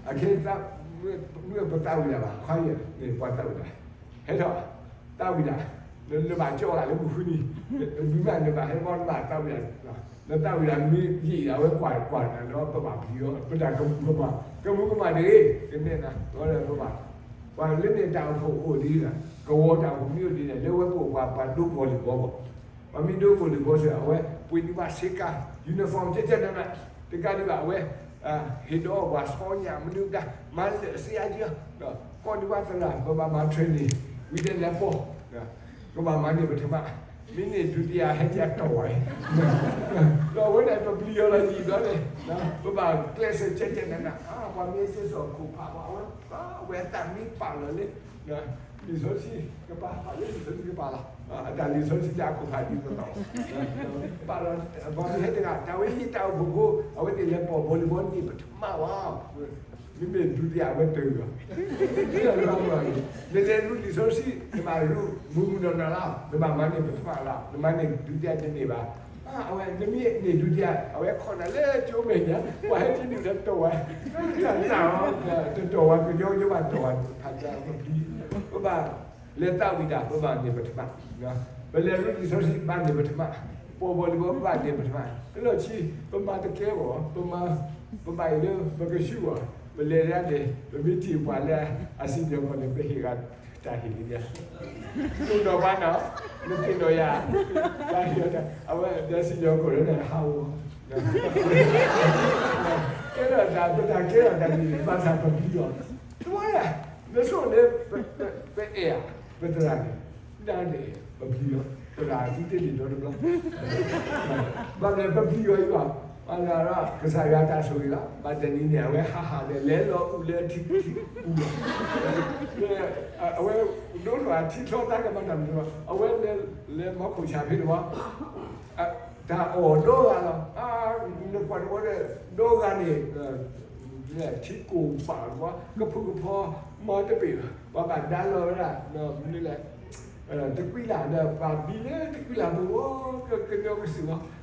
အခဲ မ့ၢ်ပသးဝံၣ်တၢ်ဘၣ် ခွါယဲၢ် မ့ၢ်ပှၤသးဝံၣ်တၢ်, ဟဲထီၣ် သးဝံၣ်တၢ်, နဘၣ်ကၠီဂၤလၢမုၢ်ဃုနံၤ, မ့ၢ်နဘၣ်ဟဲဘါ နဘၣ်သးဝံၣ်တၢ်, နသးဝံၣ်တၢ်မ့ၢ်ယံာ်အဝဲကွၢ်ကွၢ်နၤဒီး ပဘၣ်ပျံၤအီၤ ပတၢ်ကမူၤကမၣ်, ကမူၤကမၣ်တဂ့ၤ, ကနဲၣ်နၤ ပဘၣ် ပှၤလၢန့ၣ်တၢ်အိၣ်ဖှိၣ်အိၣ်ဒ်န့ၣ်, ကဝီၤတၢ်အိၣ်ဖှိၣ်မ့ၢ်အိၣ်ဒ်န့ၣ် လၢဝဲပအိၣ်ပှၤ ပှၤဒိ volleyball ဘၣ်, ပှၤမ့ၢ်ဒိ volleyball စ့ၢ် အဝဲ ပှ့ၤဒံးဘၣ်ဆ့ကၤ uniform ကဲကဲနးနး, တကးဒံးဘၣ် အဝဲ ဟ့ၣ်ဒီးပှၤဆီညၣ်မနုၤဒါ မၤလၢာ်စ့အါကၢ, ကိးဒံးဘၣ်သရၣ် ပဘၣ်မၤ training ဝံၤဒီးလဲၤပိာ် ကဘၣ်မၤန့ၢ်ပထမ, မ့ၢ်န့ၢ်ဒုတိယ ဟဲကဲတီၢ်ဝဲ, ဒီးအဝဲန့ၣ် ပပျံၤအီၤလီၤယံာ်ဘျီန့ၣ်, ပဘၣ်ကျဲးစၢးကဲကဲနးနး, ပှၤမ့ၢ်စ့စီၣ်ခိၣ်ဖးဘၣ်အဝဲ, အဝဲအသးမ့ၢ်ပာ်လီၤလၢ လံာ်စီဆှံကပၤ, ပာ်လၢလံာ်စီဆှံကပၤလီၤ, အတၢ်လံာ်စီဆှံတၢ်အခိၣ်ဖးဒ်သိးသိး, ပာ်လီၤ, ပှၤမ့ၢ်ဟဲတဂၤ တၢ်ဝဲယတၢ်အိၣ်ဖှိၣ်ဖိ, အဝဲသ့ၣ်လဲၤပိာ် volleyball န့ၢ်ပထမဘၣ် မ့မ့ၢ်ဒုတိယ အဝဲတဂ့ၤဘၣ်. နလဲၤရူလံာ်စီဆှံ နဘၣ်ရူမုၢ်မုၢ်နီၢ်နီၢ်လီၤ, နဘၣ်မၤန့ၢ်ပထမလီၤ, နမၤန့ၢ်ဒုတိယတန့ၢ်ဘၣ်. အဝဲ နမ့ၢ်န့ၢ်ဒုတိယ အဝဲခိးနၤလၢကၠိမဲာ်ညါ, ပှၤဟဲက့ၤနုာ်လၢတီၢ်ဝဲ, တၢ်နးအီၤ, တတီၢ်ဝဲ ကညီကညီဘၣ်တီၢ်ဝဲ, ဖးကၢ်ပပျံၤ, ပဘၣ်လဲၤသးဝံၣ်တၢ် ပဘၣ်န့ၢ်ပထမ, ပလဲၤရူလံာ်စီဆှံ ဘၣ်န့ၢ်ပထမ, ပိာ် volleyball ဘၣ်န့ၢ်ပထမ, လီၢ်ခံ ပမၤတကဲဘၣ်, ပမၤ ပဘၣ်အံၤလၢ ပကဆူၣ်ဘၣ်, ပလဲၤဒၣ်န့ၣ် ပမ့ၢ်ထံၣ်ပှၤလၢအစံၣ်ညီၣ်ကွီၢ်န့ၣ် ပဟ့ၣ်ဂၤတၢ်ဟ့ၣ်လံ, တိၢ်နီၣ်ပှၤနီၤ, နသ့ၣ်နီၣ်ယၤ, ပှၤဟ့ၣ်ဂၤတၢ်, အဝဲဒီးစံၣ်ညီၣ်ကွီၢ်လၢနဟးဂီၤ ကဲထီၣ်တၢ် ပတၢ်ကဲထီၣ်တၢ်န့ၣ် ဘၣ်ဆၣ်ပပျံၤအီၤ, တဝဲယၤ, နဆိၣ်န့ၣ် ပအဲၣ်ဧါ, ပသရၣ်န့ၣ်, ဒၣ်န့ၣ် ပပျံၤအီၤ, သရၣ်သုတ့ၢ်န့ၣ်ဒီတဘျီ, ဘၣ်မနုၤပပျံၤအီၤအံၤဘၣ်, ဘၣ်သရၣ်ဒီး ကစၢ်ယွၤတၢ်ဆိၣ်ဂ့ၤလီၤ, ဘၣ်တနံၤန့ၣ် အဝဲဟးဟးဒီး လဲၤလီၤအူလၢထံပူၤလီၤ, အဝဲဒိၣ်ထီၣ်အထံချီသါကမၤတၢ်မနုၤလီၤ, အဝဲလဲၤ လဲၤမီခိၣ်ဆၣ်ဖဲတဝီ တၢ်အီၣ်ဒီဂၤလီၤ, နကွၢ်တဝီဒီး ဒီဂၤန့ၣ် ထံကိၢ်ပာ်တဝီ ကဖုကဖီမၤတပ့ၢ်လီၤ, ပှၤဘၣ်ဒါလီၤဝဲဒၣ် မနုၤလဲၣ် တကွံလၢ်ဒီး ပှၤဘံလၢတကွံလၢ်ပူၤအီၤ ကကညီကစုာ်လီၤ, ပှၤ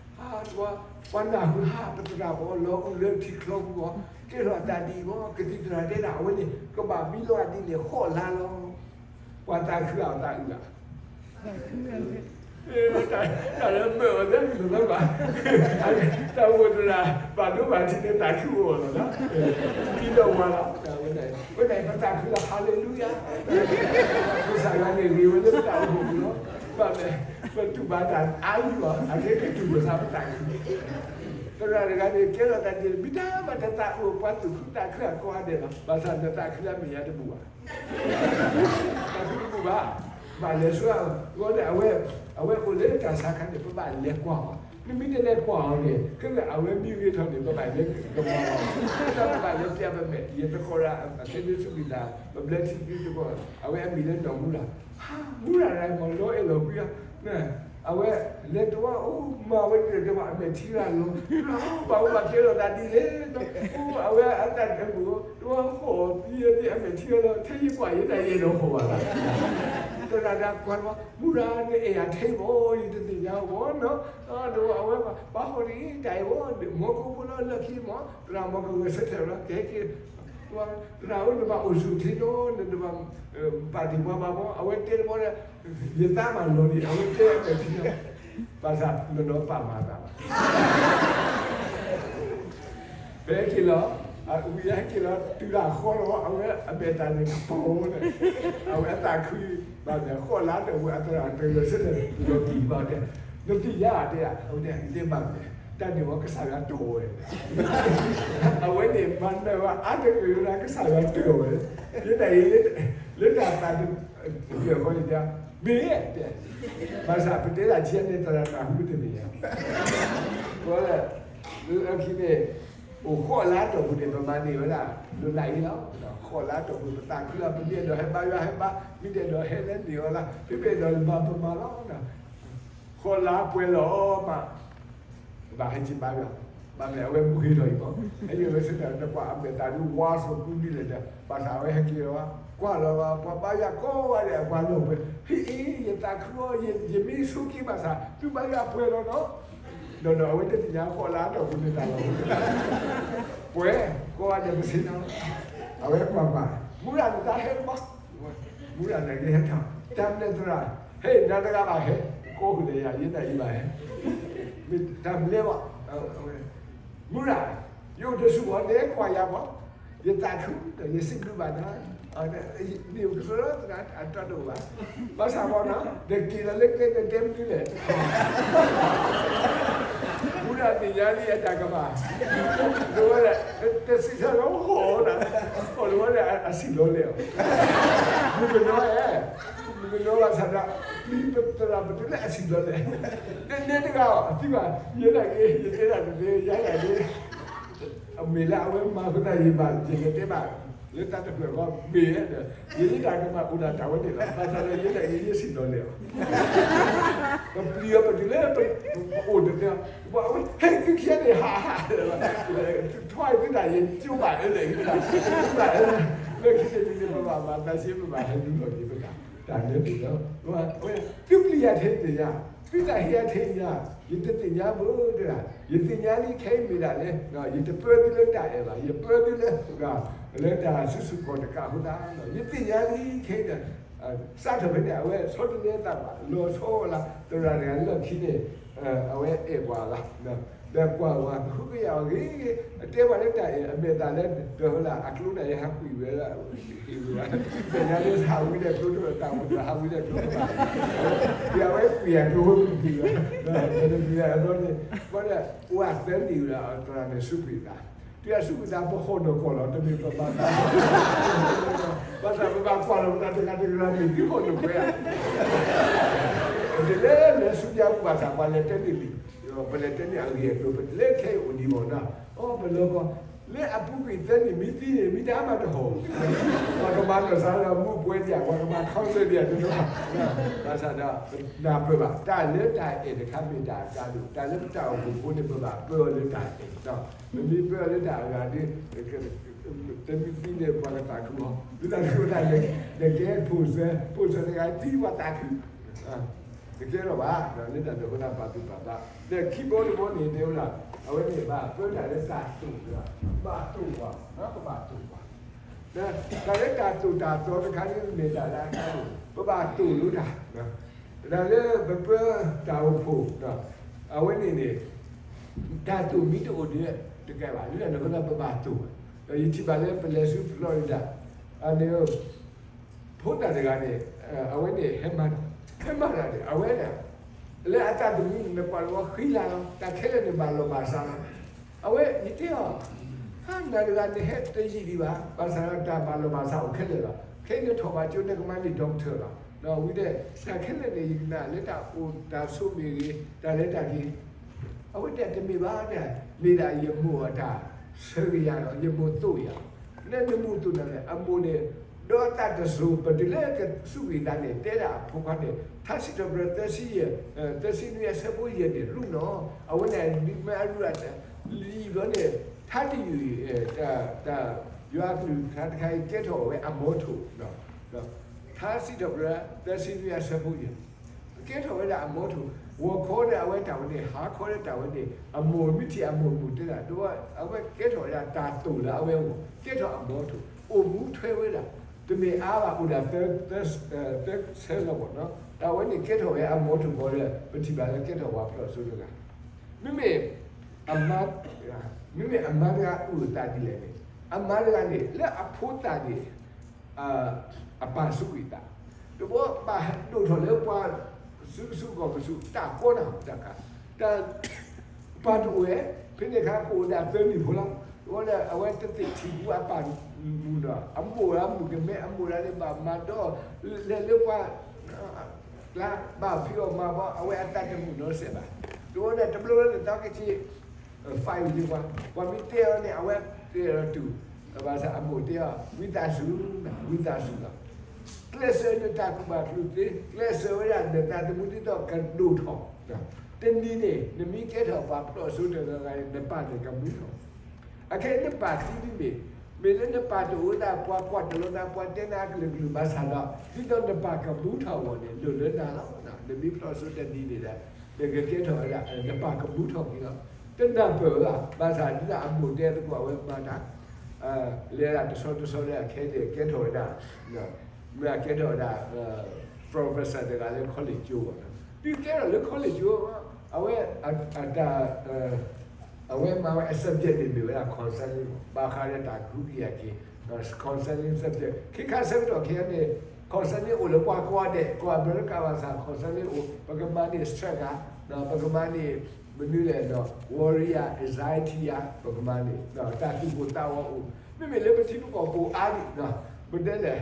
နၢ်ဟူဟး ပသရၣ်ပအီၣ်လီၤအူလၢထံချီပူၤအီၤ ကဲထီၣ်အသးဒ်အံၤအီၤ ကသံၣ်သရၣ်တဲဒၣ် အဝဲန့ၣ် ကဘၣ်ဘံလီၤအဒ်န့ၣ် ဟီၣ်လါလီၤ, ပှၤသးခုအီၤသးအုးလီၤ တၢ်လၢမၢအီၤသ့ၣ်တဘၣ်ဘၣ်, တၢ်အိၣ်သရၣ် ဘၣ်ဒိဘၣ်ထံးန့ၣ် သးခုအိၣ်လီၤ, ဒ်ဒီးဝၤလီၤ, ဝဲန့ၣ် ပသးခုလီၤ ဟါလ့လူယၤ, ကစၢ်ယွၤန့ၣ်ဂ့ၤဝဲလၢပတၢ်အိၣ်ဖှိၣ်ပူၤလီၤ, ဘၣ်မနုၤ ပတူၢ်ဘၣ်တၢ်အါလံလီၤ, အကဲကတူၢ်လိာ်သးပသးခု, သရၣ်တဂၤန့ၣ် ကဲထီၣ်သးဒ်န့ၣ် မ့ၢ်တၢ်ဘၣ်တသးအိၣ်ပှၤသူၣ်ခုသးခုအကိးဂၤဒဲးလီၤ, ဘၣ်ဆၣ်နသးခုလၢအမဲာ်ညါတဘူၣ်ဘၣ် တၢ်ခုတပူၤဘၣ်, ဘၣ်လဲၤဆှၢအီၤ, အဝဲ အဝဲအိၣ်လၢတၢ်ဆါခါန့ၣ် ပဘၣ်လဲၤကွၢ်အီၤ, နမ့ၢ်တလဲၤကွၢ်အီၤန့ၣ် ခဲလၢာ်အဝဲမံဂ့ၤထီၣ်န့ၣ် ပဘၣ်လဲၤကမၤအီၤ, ပဘၣ်လဲၤပျးပမဲာ်, ယသကိးဒီး အခဲဒုးဆူၣ်ကံၢ်သး ပဘျၢထံသံသကိး, အဝဲအမံၤလၢနီၢ်မူရၤ, မူရၤရၤမၤလီၤအဲၣ်လီၤကွံ, အဝဲလဲၤတဝီ အိၣ်မၤဝဲတဘၣ်အမဲာ်ထံရၤလီၤ, ဘၣ်အိၣ်ဘၣ်ကဲထီၣ်သးဒ်လဲၣ်, အိၣ်အဝဲအတၢ်ဒဲးပူၤ တဝီဟီၣ်သံယဲသ့ၣ်အမဲာ်ထံရၤလီၤ, ထဲယကွၢ်ယဲတၢ်ယဲၢ်ဒီးဟီၣ်ဘၣ်လီၤ, သရၣ်ဒၣ်ကွၢ်တဝီ မူရၤန့ၣ်အဲၣ်ယၤထဲအံၤမး ယတသ့ၣ်ညါအီၤမးနီၤ, ဒီးအဝဲပှၤဟီၣ်န့ၣ်တၢ်အံၤမး, မ်ကအိၣ်ဖိလၢလၢခံမး, သရၣ်မ်ကဂဲၤဆၢထၢၣ်လီၤ ကဟဲက့ၤ သရၣ်ဧၢ နဘၣ်အိၣ်ဆူၣ်အိၣ်ချ့နီၤ, နတဘၣ် ပာ်တ့ၢ်ပှၤဘၣ်မး, အဝဲတဲတဘီဒီး ယသးဘၣ်လီၤန့ၣ် အဝဲတဲအမဲာ်ထံလီၤ, ဘၣ်ဆၣ်နနီၤပာ်မၤသးဘၣ် ပဟဲက့ၤလီၤ, ဝံၤဟဲက့ၤလီၤ တုၤလၢအဃီလီၤ အဝဲအမဲာ်တၢ်န့ၣ်ကပီၤန့ၣ်, အဝဲအသးခု, ဘၣ်န့ၣ် ဃီလါတဝဲအသရၣ်တဂၤဆၢထၢၣ်လီၤတံၢ်ဘၣ်တဲ, နသ့ၣ်ညါတဲ, အဝဲတဲဘၣ်န့ၣ် တၢ်န့ၣ်ဝဲကစၢ်ယွၤတၢၢ်ဝဲ, အဝဲန့ၣ် မၤနၢၤဝဲအါတက့ၢ်လၢကစၢ်ယွၤတၢၢ်ဝဲ, ယဲဒၣ်အံၤ လၢတၢ်သးတပၢၢ်ဃီန့ၣ် မ့ၢ်တဲ, ဘၣ်ဆၣ်ပတဲဒၣ်ထံန့ၣ် သရၣ်နၢ်ဟူတန့ၢ်ယၤ, ဝဲလၢခံန့ၣ် အိၣ်ဃိးလါအတီၢ်ပူၤန့ၣ် ပမၤန့ၢ်ဝဲဒၣ် လွံၢ်လါအံၤလီၤ. ဃိးလါအတီၢ်ပူၤ ပသးခုလီၤ, ပမ့ၢ်အဲၣ်ဒိးဟဲဘါယွၤဟဲဘါ, မ့ၢ်တအဲၣ်ဒိးဟဲလၢန့ၣ်အီၤလီၤ, မ့မ့ၢ်အဲၣ်ဒိးမၤပမၤလီၤ. ဃိးလါပှဲၤလီၤမး ဘၣ်ဟဲက့ၤဘါယွၤ, ဘၣ်မ့ၢ်အဝဲမူဟ့ၣ်ထီၣ်အံၤမး, ဟဲက့ၤဝဲဆၢထၢၣ် နကွၢ်အမဲာ်သးဒုး ဝါစီၤကူလံလဲၣ်ဒီး ဘၣ်ဆၣ်အဝဲဟဲက့ၤလီၤ, ကွၢ်လီၤ ပှၤဘါယွၤကိးဂၤဒဲး အပှၤလီၢ်ပှဲၤ, ဟ့ၣ်အံၤ ယသးခုအီၤ ယမ့ၢ်ဆိးက့ဘၣ်ဆၣ် သုဘါယွၤပှဲၤလီၤနီၤ. ဒီးဒီးအဝဲတသ့ၣ်ညါဃိးလါအတီၢ်ပူၤန့ၣ်တၢ်လီၤ, ပှဲၤ, ကိးဂၤဒဲးပသ့ၣ်ညါ, အဝဲကွၢ်ကွၢ်, မူရၤနတၢ်ဟဲတဘၣ်, မူရၤန့ၣ်ကဟဲထီၣ်, တၢ်မနုၤသရၣ်, ဟဲ နၤတဂၤဘၣ်ဟဲ, ကိးဃုာ်ဒီးယၤ ယဲဒၣ်အံၤဘၣ်ဟဲ, မ့ၢ်တၢ်မနုၤဘၣ်, မူရၤ, ယအိၣ်တဆူၣ်ဘၣ် နဟဲကွၢ်ယၤဘၣ်, ယသးခုဒီးယစံးဘျုးဘၣ်နၤ, မ့ၢ်အိၣ်တဆူၣ်လီၤ သရၣ်အတၢ်တအိၣ်ဘၣ်, ဘၣ်ဆၣ်ဘၣ်နီၤ နက့ၤလီၤလၢကျဲ နတဲမနုၤလဲၣ် မူရၤသ့ၣ်ညါလံအတၢ်ကမၣ်, ဒီးဝဲဒၣ် တစံးဆၢလီၤ ဟီၣ်နၤ, ဟီၣ်လီၤဝဲဒၣ်အစံၣ်လီၤလဲၣ်အီၤ, မုၢ်ကနီၤဧၢ, မုၢ်ကနီၤဘၣ်ဆၣ်ဒီး ပသရၣ်ပတုၤလၢအစံၣ်လီၤလဲၣ်, နတဲတဂၤအီၤ အသံဘၣ် ယဲဒၣ်ဂ့ၤ ယတဲဒၣ်တသ့ ယဲဒၣ်ဂ့ၤ အမ့ၢ်လၢအဝဲမၤအဃိသတး ယဘၣ်ယကတဲဘၣ် လၢတၢ်တဖျၢၣ်ဃီ မ့ၢ်ဒီး ယဲဒၣ်ကမၣ်အိၣ်ဒၣ်တၢ်ဝဲန့ၣ်လီၤ. ဘၣ်ဆၣ်ဒီးယဲဒၣ်ဂ့ၤ ယစံၣ်လီၤလဲၣ်အီၤ, ပပျံၤအီၤပတုၤလၢ ပအိၣ်တသ့, ပှၤအဝဲ ဟဲ သုခံဂၤန့ၣ် ဟးဟး ထွါသုတၢ် ယကၠိဘၣ်အၢလဲၣ် ဘၣ်အၢ, လၢခံန့ၣ် ပဘၣ်မၤသးဆံး ပဘၣ်ဟဲနုာ်လီၤက့ၤပတၢ် တၢ်လၢပျၢၤလီၤ. သုပျံၤယၤထဲန့ၣ်ညါ, သုသးဟ့ယၤထဲညါ, ယတသ့ၣ်ညါဘၣ်တဂၤ, ယသ့ၣ်ညါလံခဲအံၤမ့ၢ်ဒၣ်လဲၣ်, ယတပၢသုလၢတၢ်အဲၣ်ဘၣ်, ယပၢသုလၢ လၢတၢ်စုဆူၣ်ခီၣ်တကးအဃိသတး, ယသ့ၣ်ညါလံခဲအံၤဒီး စးထီၣ်ဖဲန့ၣ် အဝဲဆီတလဲသးဘၣ် လီၤဆီလၢသရၣ်တဂၤလၢခံန့ၣ်, အဝဲအဲၣ်ပှၤလီၤ, ဒီးကွၢ်ဝဲ ကဟုကယာ်အီၤဂ့ၤဂ့ၤ, အတဲပှၤလၢတၢ်အဲၣ် အမဲာ်သၣ်လၢ ဒီးဟၢလၢအကျိန့ၣ် ယဟးကွံာ်ဝဲဒၣ် ဟ့ၣ်ဝဲဘၣ်, ဒီးယၤလၢဟးဝံလၢကျိတဖၣ် တၢ်အိၣ်ဒီးဟးဝံလၢကျိတဖၣ်, ဒီးအဝဲကွံာ်အကျိဝဲကွံာ်ဝဲ, ဒီးတနံၤအဘျီန့ၣ် ဘၣ်ဒီး အိၣ်အသၢနံၣ်ဝဲဒၣ် သရၣ်န့ၣ်စူးကွံာ်သး, တုၤအစူးကွံာ်သး ပဟီၣ်နီၢ်ကီၢ်လီၤ တမ့ၢ်ပဘၣ်သး, ဘၣ်ဆၣ်ပဘၣ်ကွၢ်လီၤပသးတဂၤတဂၤန့ၣ် သုဟီၣ်နီၢ်ကွဲဧါ, ပတလဲၤလဲၤဆူညါပူၤဘၣ်ဆၣ် ပှၤလဲၤတဲန့ၢ်လံ, ပလဲၤတဲန့ၢ်အဂ့ၢ်အကျိၤ ပတလဲၤခဲအံၤအိၣ်ဒံးဘၣ်နီၤ, အိၣ်ပလီၢ်ကီၢ် လၢအပူၤကွံာ်သၢနံၣ်မ့ၢ်သံန့ၣ် မ့ၢ်တၢ်မၤတဟီၣ်, ပှၤကမၤလီၤစၢ်ဒီးမူပှဲၤဒံး ပှၤကမၤ counsel ဒံးတနီၤ, ဘၣ်ဆၣ်ဒီး နၢ်ပၢၢ်ဘၣ်တၢ်လၢတၢ်အဲၣ်တခါမ့ၢ်တၢ်အကါဒိၣ်, တၢ်လၢပတၢ်အိၣ်ဖှိၣ်ဖိန့ၣ် ပဘၣ်ပၢအီၤလၢတၢ်အဲၣ်, ပမ့ၢ်ပၢအီၤလၢတၢ်အဂၤဒီး တမ့ၢ်သံန့ၣ် ပှၤကသးခုအီၤ, သုသးခုအတၢ်လဲၤကဲဖိၣ်စၢၤ ဖိၣ်စၢၤတဂၤသံပှၤသးခု, တကဲထီၣ်ဘၣ် လၢတၢ်ဒိးဝဲဒၣ်ပာ်သူၣ်ပာ်သး, ဒီးခံဘီတဘီန့ၣ် တဲဝဲဒၣ် အဝဲန့ၣ်ဘၣ်ပၢတၢ်လၢတၢ်သိၣ်, ဘၣ်သိၣ်ပှၤ, ပဘၣ်သိၣ်ပှၤ, တၢ်လၢတၢ်သိၣ်တၢ်သီတခါန့ၣ်မ့ၢ်တၢ်လၢအကါဒိၣ်, ပဘၣ်သိၣ်လိတၢ်, တၢ်လၢပပၢတၢ်အိၣ်ဖှိၣ်, အဝဲန့ၣ်န့ၣ် တၢ်သိၣ်မ့ၢ်တအိၣ်ဒီး တကဲဘၣ်, လၢတၢ်န့ၣ်အဃိသတး ပဘၣ်သိၣ်, ဒီးယထံၣ်ဘၣ်လၢပလဲၤဆူ Florida န့ၣ် ဖိသၣ်တဂၤန့ၣ် အဝဲန့ၣ် ဟဲမၤတၢ်, ဟဲမၤတၢ်န့ၣ် အဝဲန့ၣ် လၢအသးသမူန့ၣ် နကွၢ်လီၤဃံလၤလီၤ, တၢ်ခဲလၢာ်န့ၣ် ဘၣ်လီၤဘၣ်စးလီၤ, အဝဲယတဲအီၤ, ဟါ နၤတဂၤန့ၣ် ဟဲတယံာ်ဒံးဘၣ်, ဘၣ်ဆၣ်ဒီးတၢ်ဘၣ်လီၤဘၣ်စးအိၣ်ခဲလၢာ်လီၤ, ခဲအံၤနထီၣ်ဘၣ်ကၠိ နကမၤန့ၢ် doctor လီၤ, ဝံၤဒီး တၢ်ခဲလၢာ်န့ၣ် ယကနၣ်လၢတၢ်အိၣ်တၢ်ဆိးမ့ၢ်ဂ့ၤ တၢ်လဲၤတၢ်က့ၤ အဝဲတဲတမ့ၢ်ဘၣ်, မ့ၢ်ဒၣ်ယမိၢ်အတၢ်ဆၢကယၤလီၤ, ယမိၢ်သိၣ်ယၤ, လၢနမိၢ်သိၣ်နၤလဲၣ်, အမိၢ်န့ၣ် ဒီးအသးတစိၤ ပတုၤလၢကစူးကွံာ်သးန့ၣ် တဲဒၣ်အဖိခွါန့ၣ် ထါစံးထီၣ်ပတြၢၤသၢဆံယဲၢ်, သၢဆံနွံအဆၢဖိယဲၢ်န့ၣ် ရူၢ်နီၤ, အဝဲန့ၣ် ဒ်မ့ၢ်အရူၢ်အတၢ် လံာ်ဘျီန့ၣ် ထါတယုၢ် တၢ် ယွၤအကလုၢ်ကထါတခါအံၤ ကဲထီၣ်ဝဲအမီထိၣ် ထါစံးထီၣ်ပတြၢၤ သၢဆံနွံအဆၢဖိယဲၢ် ကဲထီၣ်ဝဲဒၣ်အမီထိၣ်, ဂီၤခီဒီးအဝဲတၢ်ဝဲန့ၣ် ဟါခီဒီးတၢ်ဝဲန့ၣ် အမိၢ်မ့ၢ်ထံၣ်အမိၢ်မိၢ်တဲဒၣ် ဒီးအဝဲကဲထီၣ်ဝဲဒၣ်တၢ်သိၣ်လၢအဝဲအဂီၢ် ကဲထီၣ်အမီထိၣ်, အိၣ်မူထွဲဝဲဒၣ်, တမ့ၢ်အါဘၣ်အိၣ်ဒၣ်သၢ သၢဆၢလီၤဘၣ်နီၤ, တၢ်ဝဲန့ၣ်ကဲထီၣ်ဝဲအမီထိၣ်ဘီဒီး ပထံၣ်ဘၣ်လၢကဲထီၣ်ပှၤဖျိးစိတဂၤ, မ့မ့ၢ် အမါ မ့မ့ၢ်အမါတဂၤအုၣ်အသးဒ်လဲၣ်န့ၣ်, အမါတဂၤန့ၣ် လၢအဖိသၣ်န့ၣ် အပၢ်စူးကွံာ်သး, တဘျီဘၣ်ဒိၣ်ထီၣ်လၢပှၤစုကစုကီၢ်ကစုး တၢ်ကီတၢ်တခါ, တၢ် ပၢ်တအိၣ်ဝဲ, ဖဲန့ၣ်အခါကအိၣ်ဒၣ်သၢနံၣ်ဖိလီၤ, တဘျီဒီးအဝဲတသ့ၣ်ထံၣ်ဘူးအပၢ်မုၣ်ဒီး အမိၢ်အမုၣ်ကမဲ အမိၢ်ဒၣ်န့ၣ်ဘၣ်မၤဒီး လဲၤလၢပှၤ ကျါ ဘၣ်ဖံးအီၣ်မၤအီၣ် အဝဲအသးတမုာ်နီတစဲးဘၣ်, တဘျီဒီးတဘျီလၢနသီကဆံး fight with ပှၤ, ပှၤမ့ၢ်တဲအီၤန့ၣ် အဝဲတဲအီၤတူၢ်, ဘၣ်ဆၣ်အမိၢ်တဲအီၤ ဝံသးစူၤ, ဝံသးစူၤလီၤ. ကျဲးစၢးနတၢ်ကူၣ်ဘၣ်ကူၣ်သ့, ကျဲးစၢးဝဲဒၣ်နသးသမူဒ်သိးကဒိၣ်ထီၣ်, တနံၤန့ၣ် နမ့ၢ်ကဲထီၣ်ပှၤဖျိးစိတဂၤဂၤန့ၣ် နပၢ်န့ၣ်ကမူထီၣ် အခဲအံၤနပၢ်သံဒ်န့ၣ်, မ့ၢ်လၢနပၢ်တအိၣ်ဒၣ် ပှၤကွၢ်တလီၤနၤ ပှၤတဲနၤအကလုာ်ကလုာ်ဘၣ်ဆၣ်ဒီး ဒ်သိးနပၢ်ကမူထီၣ်အဂီၢ်န့ၣ် လိၣ်လၢနၤလီၤ. နမ့ၢ်ဖျိးစိတနံၤန့ၣ်ဒီး နကကဲထီၣ်ဝဲဒၣ် နပၢ်ကမူထီၣ်က့ၤလီၤ. တနၢ်ပၢၢ်ဘၣ်, ဘၣ်ဆၣ်ဒ်သိးအမိၢ်တဲသကိး အဝဲမၤတၢ် လဲၤဒၣ်တဆီတဆီလၢအခဲအံၤန့ၣ် ကဲထီၣ်ဝဲဒၣ် မ့ၢ်အကဲထီၣ်ဝဲဒၣ် professor တဂၤလၢ college ကၠိဘၣ်, ဒုးကဲထီၣ်လၢ college ကၠိ, အဝဲအတၢ် အဝဲမၤဝဲအ subject န့ၣ်မ့ၢ်ဝဲဒၣ် counseling ဘၣ်ဃးဒီးတၢ်ကဟုကယာ်က့ၤ counseling subject ခဲခါဆၢကတီၢ်ခဲအံၤန့ၣ် counseling အိၣ်လၢပှၤကိးဂၤဒဲး ကိးအမဲရကၤဘၣ်ဆၣ် counseling အိၣ် ပကမၤန့ၢ် stress ဧါ, ပကမၤန့ၢ် မနုၤလဲၣ်ဒီး worry ဧါ anxiety ဧါ ပကမၤန့ၢ် တၢ်သူၣ်ကိၢ်သးဂီၤအိၣ် မ့မ့ၢ်လၢပထံပကီၢ်ပူၤအါဒံး ပတဲလဲၣ်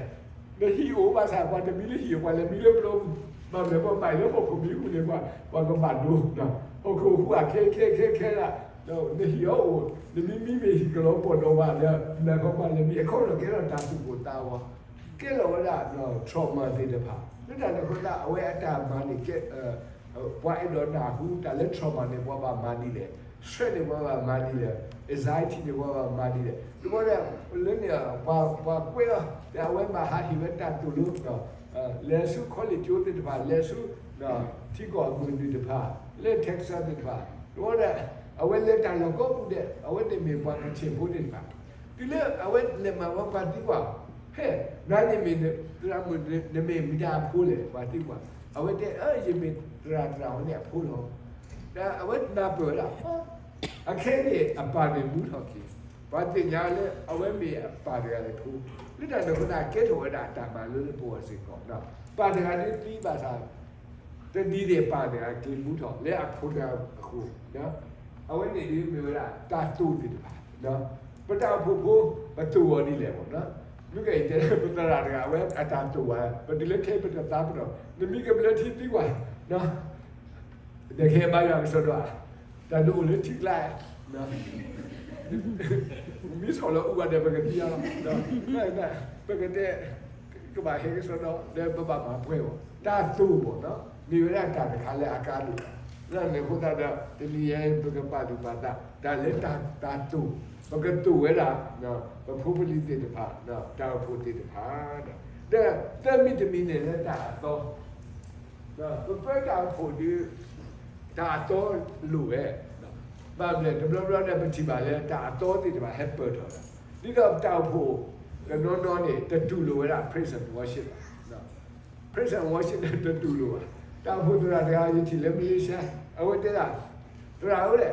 နဟံၣ်အိၣ်ဘၣ်ဆၣ် ပှၤတမံလၢဟံၣ် ပှၤလဲၤမံလၢပျီပူၤ, ဘၣ်မနုၤပှၤဘၣ်လၢဟီၣ်ခိၣ်မံဃုာ်န့ၣ် ပှၤကဘၣ်ဒိ ဟီၣ်ခိၣ်ဟူးအခဲခဲခဲခဲဒၣ်, နဟံၣ်အီၤအိၣ် နမံမံမ့ၢ်ဟံၣ်ကလီၤပှီၢ်ဒီးဝဲဒီး နကဘၣ်လဲၤမံ အခီပညီကဲထီၣ်တၢ်သူၣ်ကိၢ်သးဂီၤ, ကဲလီၤဝဲဒၣ် trauma သ့ၣ်တဖၣ် လၢတၢ်န့ၣ်အဃိသတး အဝဲအတၢ်မၤန့ၣ် ပှၤအဲၣ်ဒိးနၢ်ဟူတၢ်လၢ trauma န့ၣ် ပှၤဘၣ်မၤဒ်လဲၣ်, stress န့ၣ် ပှၤဘၣ်မၤဒ်လဲၣ်, anxiety န့ၣ် ပှၤဘၣ်မၤဒ်လဲၣ်, တဘျီဒီး လၢန့ၣ် ပှၤကွဲးလီၤ ဒီးအဝဲဘၣ်ဟးဟ့ၣ်ဝဲတၢ်သိၣ်လိ လဲၤဆူ college ကၠိသ့ၣ်တဖၣ် လဲၤဆူ ထံကီၢ်အမုၢ်နုာ်တဖၣ် လၢ Texas သ့ၣ်တဖၣ် တဘျီဒီး အဝဲလဲၤတၢ်လီၢ်ကိးပူၤဒဲး အဝဲသ့ၣ်မ့ၢ်ပှၤကဆ့ၣ်ဖိသ့ၣ်တဖၣ် တုၤလၢအဝဲလဲၤမၤဝဲပှၤသံကွၢ်, ဖဲ နၤန့ၣ်မ့ၢ်သရၣ်မုၣ် နမ့ၢ်မတၤအဖိလဲၣ် ပှၤသံကွၢ်, အဝဲတဲ ယမ့ၢ်သရၣ်သရၣ်ဝဲန့ၣ်အဖိလီၤ. ဒီးအဝဲနၢ်ပၢၢ်ဝဲဒၣ် အခဲအံၤန့ၣ် အပၢ်န့ၣ်မူထီၣ်က့ၤ, ပှၤသ့ၣ်ညါလၢအဝဲမ့ၢ်အပၢ်တဂၤန့ၣ်ဖိ, လၢတၢ်န့ၣ်အဃိသတး ကဲထီၣ်ဝဲဒၣ်တၢ်မၤလိလၢပဂီၢ်စ့ၢ်ကီး, ပၢ်တဂၤဒ်သံဘၣ်ဆၣ် တနံၤန့ၣ်ပၢ်တဂၤက့ၤမူထီၣ်လၢအဖိတဂၤအဃိ, အဝဲန့ၣ်ဒ်မ့ၢ်ဝဲဒၣ်တၢ်သိၣ်သ့ၣ်တဖၣ်, ပတၢ်အိၣ်ဖှိၣ်ဖိ ပသိၣ်အီၤဒ်လဲၣ်မ့ၢ်, မ့ၢ်ကဲအံၤတဲ ပသရၣ်တဂၤ အဝဲအတၢ်သိၣ်ဝဲ ပတုၤလၢခဲအံၤပတသးပ့ၤနီၣ် နမံၤကဘျၢထံသံကွၢ် နကဟဲဘါယွၤကစီဒီဧါ, တၢ်နအိၣ်လၢထံကျါ, မ့ၢ်ဆီၣ်လီၤအူဘၣ်ဒီး ပကသံအါလီၤ, ပကတဲ ကဘၣ်ဟဲကစီဒီ ဒီးပဘၣ်မၤပှဲၤအီၤ တၢ်သိၣ်မ့ၢ်နီၤ မ့ၢ်ဝဲဒၣ်တၢ်တခါလၢအကါဒိၣ်, လၢန့ၣ်အဃိသတးဒီး တနံၤအံၤ ပကပာ်သူၣ်ပာ်သး တၢ်လၢတၢ်သိၣ် ပကသိၣ်ဝဲဒၣ် ပဖိပလံၤသ့ၣ်တဖၣ် တၢ်အိၣ်ဖှိၣ်သ့ၣ်တဖၣ်, ဒီးသၢမံၤတမံၤန့ၣ်လၢတၢ်အသီ ပပၢတၢ်အိၣ်ဖှိၣ်ဒီး တၢ်အသီလိၣ်ဝဲ, ဘၣ်မနုၤလဲၣ် တဘျီဘျီဒီး ပထံၣ်ဘၣ်လၢတၢ်အသီသ့ၣ်တဖၣ်ဟဲပၢၢ်ထီၣ်ဒီး ဒ်သိးပတၢ်အိၣ်ဖှိၣ်တနီၤနီၤန့ၣ် တတူၢ်လိာ်ဝဲဒၣ် praise and worship ဘၣ်, praise and worship န့ၣ် တတူၢ်လိာ်ဘၣ်. တၢ်အိၣ်ဖှိၣ်သရၣ်တဂၤ ယထံၣ်လၢ Malaysia အဝဲတဲဒၣ် သရၣ်ဧၢ,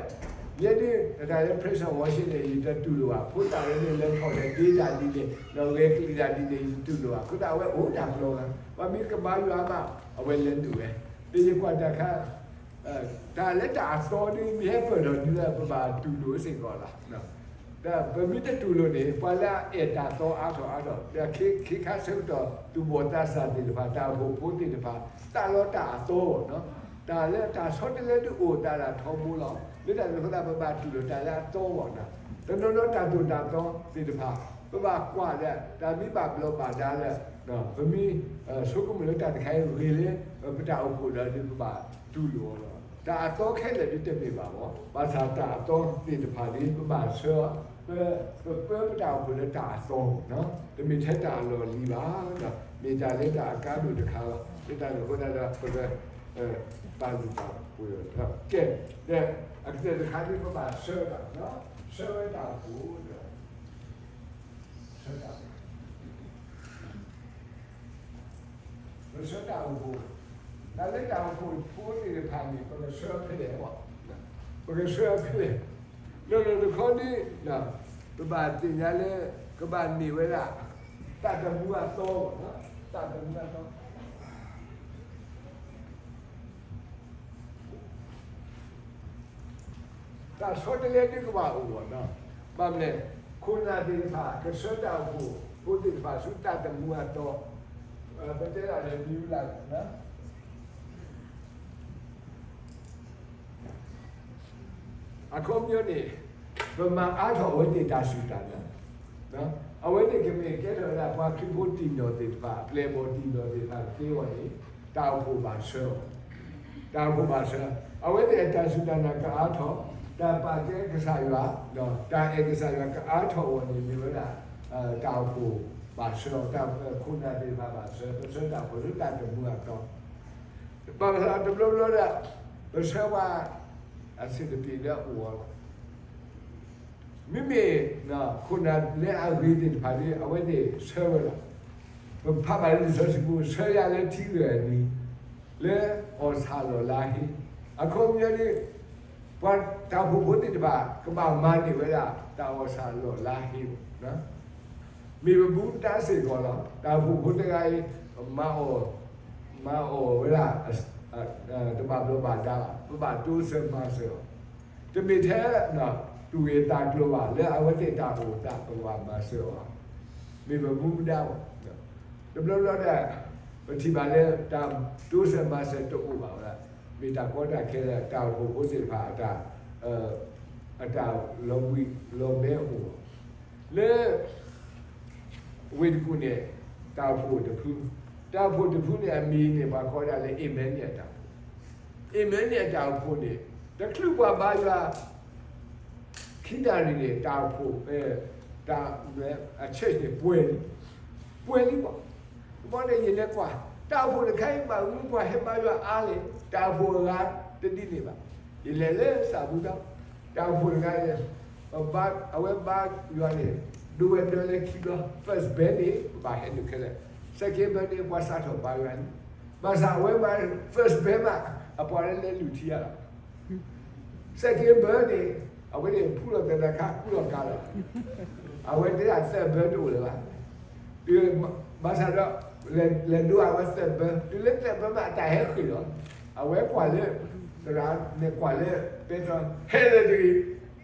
ယဲဒၣ်တၢ်လၢ praise and worship န့ၣ် ယတတူၢ်လိာ်ဘၣ်. ဖိသၣ်ဝဲန့ၣ် လဲၤထီၣ်လဲၤဒ့တၢ်ဒ်န့ၣ် ဒီးဂဲၤကလံၣ်တၢ်ဒ်န့ၣ် ယတတူၢ်လိာ်ဘၣ်. အဃိသတး အဝဲအိၣ်တၢ်ပလီၢ်ဂၤ ပှၤမ့ၢ်ကဘါယွၤမး အဝဲလဲၤနုာ်ဝဲ. ဒီးယကွၢ်တၢ်ခါ တၢ်လၢတၢ်အသီဒ်မ့ၢ်ဟဲပၢၢ်ထီၣ်ဒ်လၢ ပဘၣ်တူၢ်လိာ်စ့ၢ်ကီးလီၤ. ဒီးပမ့ၢ်တတူၢ်လိာ်န့ၣ် ပှၤလၢအအဲၣ်တၢ်သီအါထီၣ်အါထီၣ် ဒီးခဲခါဆၢကတီၢ် သူၣ်ဘီၣ်သးစၢ်သ့ၣ်တဖၣ် တၢ်အိၣ်ဖှိၣ်ဖိသ့ၣ်တဖၣ် သးလီတၢ်အသီဘၣ်နီၤ. တၢ်လၢတၢ်ဆီတလဲဒုးအိၣ်သးဒၣ်ထီဘိလီၤ. လၢတၢ်န့ၣ်အဃိသတး ပဘၣ်တူၢ်လိာ်တၢ်လၢအသီဘၣ်နီၤ. တနီၤနီၤတၢ်သိၣ်တၢ်သီသ့ၣ်တဖၣ် ပဘၣ်ကွၢ်လၢ တၢ်မ့ၢ်ဘၣ်ဘျီးဘၣ်ဒါလၢ ပမ့ၢ်ဆိကမိၣ်လၢတၢ်တခါအံၤဂ့ၤလၢ ပတၢ်အိၣ်ဖှိၣ်ဒီးဒုးပဘၣ်တူၢ်လိာ်အီၤလီၤ. တၢ်အသီခဲလၢာ်ဒုးတမ့ၢ်ဘၣ်ဘၣ်. ဘၣ်ဆၣ်တၢ်အသီသ့ၣ်တဖၣ်န့ၣ် ပဘၣ်ဆှၢ ပ ပပၢပတၢ်အိၣ်ဖှိၣ်လၢတၢ်အသီနီၤ. တမ့ၢ်ထဲတၢ်အလီၢ်လံၤဘၣ်. မ့ၢ်တၢ်လၢတၢ်အကါဒိၣ်တခါလီၤ. လၢတၢ်န့ၣ်အဃိသတးဒီး ပက ပာ်လုၢ်ပာ်ပှ့ၤအီၤလီၤ. ကဲ ဒီးအကတၢၢ်တခါန့ၣ် ပဘၣ်ဆှၢဘၣ်နီၤ. ဆှၢဝဲတၢ်အိၣ်ဖှိၣ်ဒီး ဆှၢတၢ် ပကဆှၢတၢ်အိၣ်ဖှိၣ်, တၢ်လၢတၢ်အိၣ်ဖှိၣ်ဖိသ့ၣ်တဖၣ်န့ၣ် ပကဆှၢဖဲလဲၣ်, ပကဆှၢဖဲလဲၣ်. လီၢ်လီၢ်တခီန့ၣ် ပဘၣ်သ့ၣ်ညါလၢ ကဘၣ်န့ၢ်ဝဲဒၣ် သးသမူအသီ, သးသမူအသီ တၢ်ဆီတလဲဒုးကဘၣ်အိၣ်ဘၣ်နီၤ. ဘၣ်မနုၤလဲၣ်, ခိၣ်နၢ်သ့ၣ်တဖၣ် ကဆှၢတၢ်အိၣ်ဖှိၣ်ဖိသ့ၣ်တဖၣ်ဆူသးသမူအသီ, ပတဲဒၣ်လၢ new life နီၤ. အခီပညီန့ၣ် ပမၤအါထီၣ်အဝဲသ့ၣ်တၢ်စူၢ်တၢ်နာ်, အဝဲသ့ၣ်ကမ့ၢ်ကဲထီၣ်ဝဲဒၣ်ပှၤခရံာ်ဖိတံၢ်နီၣ်သ့ၣ်တဖၣ် အပျဲၢ်အဘီၣ်တံၢ်နီၣ်သ့ၣ်တဖၣ်သ့အဂီၢ်န့ၣ် တၢ်အိၣ်ဖှိၣ်ဘၣ်ဆၢအီၤ, တၢ်အိၣ်ဖှိၣ်ဘၣ်ဆၢ, အဝဲသ့ၣ်အတၢ်စူၢ်တၢ်နာ်ကအါထီၣ်, တၢ်ပာ်ကဲကစၢ်ယွၤ, တၢ်အဲၣ်ကစၢ်ယွၤကအါထီၣ်အဂီၢ်န့ၣ် မ့ၢ်ဝဲဒၣ် တၢ်အိၣ်ဖှိၣ်ဘၣ်ဆၢအီၤ, တၢ်ခိၣ်နၢ်သ့ၣ်တဖၣ်ဘၣ်ဆၢ, ပဆၢတၢ်အိၣ်ဖှိၣ်လၢတၢ်တမူအတီၤ, ဘၣ်ဆၣ်တဘျီဘျီဒီး ပဆၢပှၤ အဆင်တပြေလၢအအိၣ်အီၤလီၤ. မ့မ့ၢ် ခိၣ်နၢ်လၢအဂ့ၤသ့ၣ်တဖၣ်ဒီး အဝဲသ့ၣ်ဆၢဝဲလီၤ. ပဖးဘၣ်လၢလံာ်စီဆှံပူၤ ဆၢယၤလၢထံဂၢၢ်အနံၤ လၢအီၣ်ဆၣ်လီၢ်လါဟ့, အခီပညီန့ၣ် ပှၤတၢ်အိၣ်ဖှိၣ်ဖိသ့ၣ်တဖၣ် ကဘၣ်မၤန့ၢ်ဝဲဒၣ်တၢ်အီၣ်ဆၣ်လီၢ်လါဟ့, မ့ၢ်ပဘူးတၢ်စ့ၢ်ကီးလီၤ. တၢ်အိၣ်ဖှိၣ်ဖိတဂၤအံၤ မၤအီၣ် မၤအီၣ်ဝဲဒၣ် တဘၣ်ဘျီးဘၣ်ဒါဘၣ်, ပဘၣ်တိစၢၤမၤစၢၤအီၤ, တမ့ၢ်ထဲ သူၣ်ဂ့ၢ်သးကျိၤဘၣ် လၢအဝဲသ့ၣ်တၢ်အိၣ်သး ပကဘၣ်မၤစၢၤအီၤ, မ့ၢ်ပမူပဒါဘၣ်. တဘျီဘျီဒီး ပထံၣ်ဘၣ်လၢတၢ်တိစၢၤမၤစၢၤတအိၣ်ဘၣ်ဝဲဒၣ်, မ့ၢ်တၢ်ကီတၢ်ခဲလၢတၢ်အိၣ်ဖှိၣ်ဖိသ့ၣ်တဖၣ် အတၢ်လီၤဘှံးလီၤဘှီအအိၣ်ဘၣ်. လၢ ဝ့ၢ်တကူၣ်န့ၣ် တၢ်အိၣ်ဖှိၣ်တဖု, တၢ်အိၣ်ဖှိၣ်တဖုန့ၣ် အမံၤန့ၣ် ပှၤကိးဒၣ်လၢ Emmanuel တၢ်အိၣ်ဖှိၣ်, Emmanuel တၢ်အိၣ်ဖှိၣ်န့ၣ် တချုးပှၤဘါယွၤ ခံနၣ်ရံၣ်န့ၣ် တၢ်အိၣ်ဖှိၣ် တၢ် အ church န့ၣ် ပှဲၤလံ, ပှဲၤလံကွၢ်. ဘၣ်န့ၣ် ယလဲၤကွၢ် တၢ်အိၣ်ဖှိၣ်တခါအံၤ ဘၣ်မနုၤပှၤဟဲဘါယွၤအါလဲၣ်, တၢ်အိၣ်ဖှိၣ်အဂၤတဒ်န့ၣ်ဘၣ်. ယလဲၤလၢစၢ်ဘူတၢ်, တၢ်အိၣ်ဖှိၣ်တဂၤန့ၣ် အဝဲဘါယွၤန့ၣ် ဒိဝဲဒၢလၢခံဘျီ, first bell န့ၣ် ပဘၣ်ဟဲနုာ်ခဲလၢာ်, second bell န့ၣ် ပှၤစးထီၣ်ဘါယွၤလံ. ဘၣ်ဆၣ်အဝဲမၤ first bell မး အပှၤလၢလဲၤလုၢ်ထံအါလီၤ. second bell န့ၣ် အဝဲန့ၣ်ဖူလီၤသနၢခါ ကူလီၤကါလီၤ. အဝဲတဲဒၣ် third bell တအိၣ်လၢၤဘၣ်. ဘၣ်ဆၣ်ဒီး လဲၤဒိအဝဲ third bell, တုၤလၢ third bell မး အတၢ်ဟဲဃ့ၢ်လီၤ. အဝဲကွၢ်လၢ သရၣ်န့ၣ်ကွၢ်လၢ ပဲတြီ ဟဲလၢတဂ့ၤ,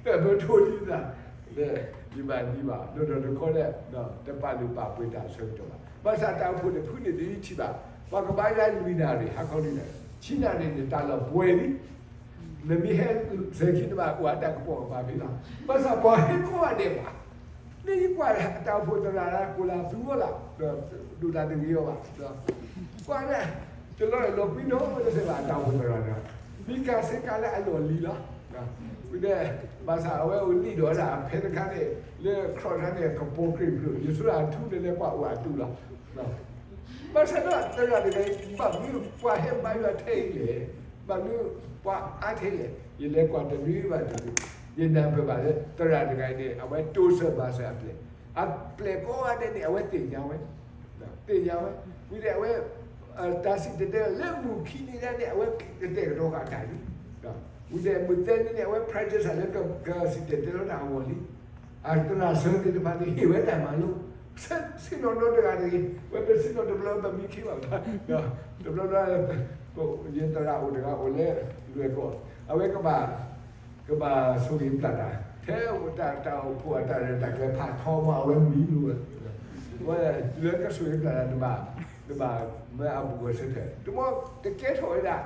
third bell ထိလံသး, ယဘၣ်ဒံးဘၣ် ဒီးဒီးတခီလၢ တပာ်လုၢ်ပာ်ပှ့ၤတၢ်ဆၢကတီၢ်ဘၣ်. ဘၣ်ဆၣ်တၢ်အိၣ်ဖှိၣ်တဖုန့ၣ် ဒ်ထံၣ်ဘၣ် ပှၤကဘါယွၤလွံၢ်နၣ်ရံၣ် ဟါခီလွံၢ်နၣ်ရံၣ်, ဆံနၣ်ရံၣ်န့ၣ် တၢ်လီၢ်ပှဲၤလံ. နမ့ၢ်ဟဲစဲၤခံနဘၣ် ကွၢ်တၢ်ကပီၤကပၤဖဲလီၤ. ဘၣ်ဆၣ်ပှၤဟဲကိးဂၤဒဲးဘၣ်, မ့ၢ်ယကွၢ်တၢ်အိၣ်ဖှိၣ်သရၣ်လၢကိးလၢသူဝဲလီၤ, ဒိၣ်တၢ်တဂ့ၤအီၤဘၣ်. ကွၢ်န့ၣ် တလီၤလီၤကွံနီတစဲးဘၣ် တၢ်အိၣ်ဖှိၣ်သရၣ်န့ၣ်, မံကၤစ့ကၤလၢအလီၢ်လံၤလီၤ. ဘၣ်ဆၣ်အဝဲအိၣ်နံၣ်ဒီးဝဲဒၣ် အဖဲတခါန့ၣ် လၢ cross တခါန့ၣ် ကပိာ်ကြ့ၢ်ဖျၢၣ် ယဆိကမိၣ်အထူန့ၣ်လဲၤကွၢ်အိၣ်အတူၢ်လီၤ. ဘၣ်ဆၣ်ဒီးသရၣ်တဂၤအံၤ ဘၣ်မနုၤပှၤဟဲဘါယွၤထဲအံၤလဲၣ်, ဘၣ်မနုၤပှၤအါထဲလဲၣ်, ယလဲၤကွၢ်တနွံဘၣ်တနွံ, ယနၢ်ပၢၢ်ဘၣ်လၢ သရၣ်တဂၤအံၤန့ၣ် အဝဲတိစၢၤမၤစၢၤအပျဲၢ်, အပျဲၢ်ကိးဂၤဒဲးန့ၣ် အဝဲသ့ၣ်ညါဝဲ, သ့ၣ်ညါဝဲ, ဝံၤဒီးအဝဲ တၢ်စံၣ်တဲၤတဲလီၤ လၢမုၢ်ခံနံၤဒၣ်န့ၣ် အဝဲကတဲာ်ကတီၤဃာ်တၢ်လံ. ဝံၤဒီးမုၢ်သၢနံၤန့ၣ် အဝဲ practice လၢကစံၣ်တဲၤတဲလီၤတၢ်အဂီၢ်လံ. အသရၣ်စၢၤသ့ၣ်တဖၣ်န့ၣ် ဟ့ၣ်ဝဲတၢ်မၤလိ, ဆ့ၣ်နီၤနီတဂၤတဂ့ၤ, ဝဲပဆ့ၣ်နီၤတဘျီပမံခ့ဘၣ်, တဘျီဘျီ ယသရၣ်အိၣ်တဂၤအိၣ်လၢလွဲၢ်ကီၢ်, အဝဲကဘၣ် ကဘၣ်ဆိၣ်ဂ့ၤပျၢ်တၢ်, ထဲတၢ်အိၣ်ဖှိၣ်အတၢ်ရဲၣ်တၢ်ကျဲၤဖးထီမး အဝဲမံနုၤဝဲ, ဝဲလၢကဆိၣ်ဂ့ၤပျၢ်တၢ် နဘၣ်မၢအဘူးကဆၢထၢၣ်, တမ့ၢ်တကဲထီၣ်ဝဲဒၣ်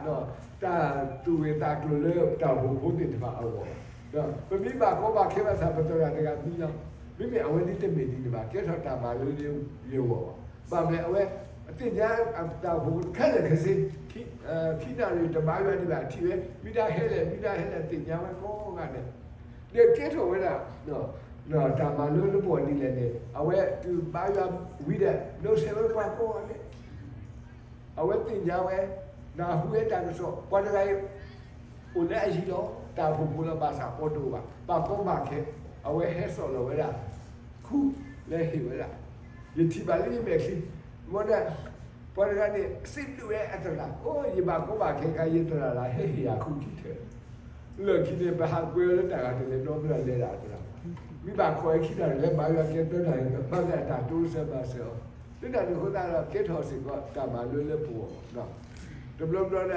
တၢ်သူၣ်ဂ့ၢ်သးကျိၤလၢတၢ်အိၣ်ဖှိၣ်ဖိသ့ၣ်တဖၣ်အဂီၢ်ဘၣ်. ပမ့ၢ်ဘၣ်ကီဘၣ်ခဲဘၣ်ဆၣ် ပသရၣ်တဂၤမံလီၤ. မ့မ့ၢ်အဝဲဒ်တမ့ၢ်ဒ်န့ၣ်ဘၣ်, ကဲထီၣ်တၢ်မၤလိလၢယဂီၢ်ဘၣ်. ဘၣ်မနုၤလဲၣ် အဝဲ အသ့ၣ်ညါအတၢ်အိၣ်ဖှိၣ်ခဲလၢာ်ခဲဆ့, ခံနၣ်ရံၣ်တဘါယွၤဒံးဘၣ် ထံၣ်ဝဲ မ့ၢ်ဒၣ်ဟဲလဲၣ် မ့ၢ်ဒၣ်ဟဲလဲၣ် သ့ၣ်ညါဝဲကိးဂၤဒဲး, ဒီးကဲထီၣ်ဝဲဒၣ် တၢ်မၤလိလၢပဂီၢ်ဒ်လဲၣ်န့ၣ် အဝဲတုၤဘါယွၤဝံၤဒီး ဒိးဆဲးဝဲပှၤကိးဂၤဒဲး အဝဲသ့ၣ်ညါဝဲ, နၢ်ဟူဝဲတၢ်ကစီၣ်, ပှၤတဂၤအံၤ အိၣ်လၢအယံၤလီၤ, တၢ်အိၣ်ဖှိၣ်ဖိလီၤ, ဘၣ်ဆၣ်ပီၣ်တအိၣ်ဘၣ်, ဘၣ်ကီဘၣ်ခဲ, အဝဲဟဲစိာ်လီၤဝဲဒၣ် ခူလၢဟ့ၣ်ဝဲဒၣ်, ယထံၣ်ဘၣ်လၢယမဲာ်ချံ, မ့ၢ်ဒၣ် ပှၤတဂၤန့ၣ် စံးဘျုးဝဲအသရၣ်, အိ ယဘၣ်ကီဘၣ်ခဲခါ ယသရၣ်လၢဟဲဟ့ၣ်ယၤခူခံထၢၣ်, လၢခံန့ၣ် ပဟးကွဲအီၤလၢတၢ်ဂၤတလဲၤဒီဖျၢၣ်လဲၤဒၣ်အသရၣ်, မ့ၢ်ဘၣ်ခိးဝဲခံနၣ်ရံၣ်လၢဘါယွၤကဲသၢနၣ်ရံၣ်, ဘၣ်မနုၤအတၢ်တိစၢၤမၤစၢၤအီၤ, လၢတၢ်န့ၣ်အဃိသတးဒီး ကဲထီၣ်စ့ၢ်ကီးတၢ်မၤလိလၢပဂီၢ်, တဘျီဘျီဒၣ် တၢ်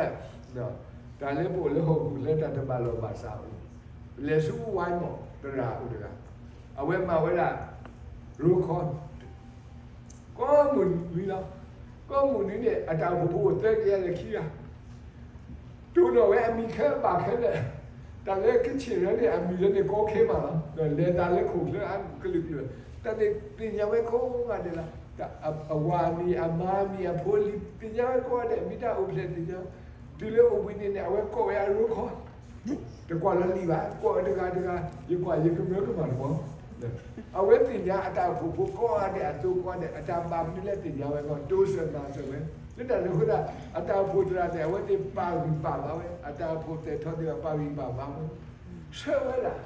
လၢပအိၣ်လၢဟီၣ်ခိၣ်လၢတၢ်တဘၣ်လီၢ်ဘၣ်စးအိၣ်, လဲၤဆူဝါမီၢ်သရၣ်အိၣ်တဂၤ, အဝဲမၤဝဲဒၣ် ရိခီ ကိးမုၢ်နွံလီၤ. ကိးမုၢ်နွံန့ၣ် အတၢ်အိၣ်ဖှိၣ်ဖိအိၣ်သၢကယၤလၢခံဂၤ, တိၢ်နီၣ်ဝဲအမံၤခဲဘၣ်ခဲလၢာ်, တၢ်လၢကဆ့ၣ်ရၢန့ၣ် အမံၤလၢန့ၣ်ကီခဲမးလီၤ. ဒီးလဲၤတၢ်လၢခိၣ်ချၢအကလုာ်ကလုာ်, တၢ်န့ၣ်သ့ၣ်ညါဝဲကိးဂၤဒဲးလီၤ. အဝၤအမံၤ, အမါအမံၤ, အဖိအလံၤ သ့ၣ်ညါဝဲကိးဂၤဒဲး, မ့ၢ်တၢ်အိၣ်ဖျဲၣ်သ့ၣ်ညါ, တုၤလၢအိၣ်ဘှံးနံၤန့ၣ် အဝဲကိးဝဲအရိခီ, တကွၢ်လီၤလံာ်ဘၣ်, ကိးဝဲတဂၤတဂၤ, ယကွၢ်ယကမၢကမၣ်တဘျီ. အဝဲသ့ၣ်ညါအတၢ်အိၣ်ဖှိၣ်ဖိကိးဂၤဒဲး, အသိးကိးဂၤဒဲး, အတၢ်ဘၣ်မနုၤလဲၣ်သ့ၣ်ညါဝဲ, တိစၢၤမၤစၢၤဝဲ, လၢတၢ်န့ၣ်အဃိသတး အတၢ်အိၣ်ဖှိၣ်သရၣ်န့ၣ် အဝဲသ့ၣ်ပာ်ဂံၢ်ပာ်ဘါဝဲ, အတၢ်အိၣ်ဖှိၣ်သဲးထီၣ်သ့ၣ်တဖၣ် ပာ်ဂံၢ်ပာ်ဘါဝဲ, ဆှၢဝဲဒၣ်,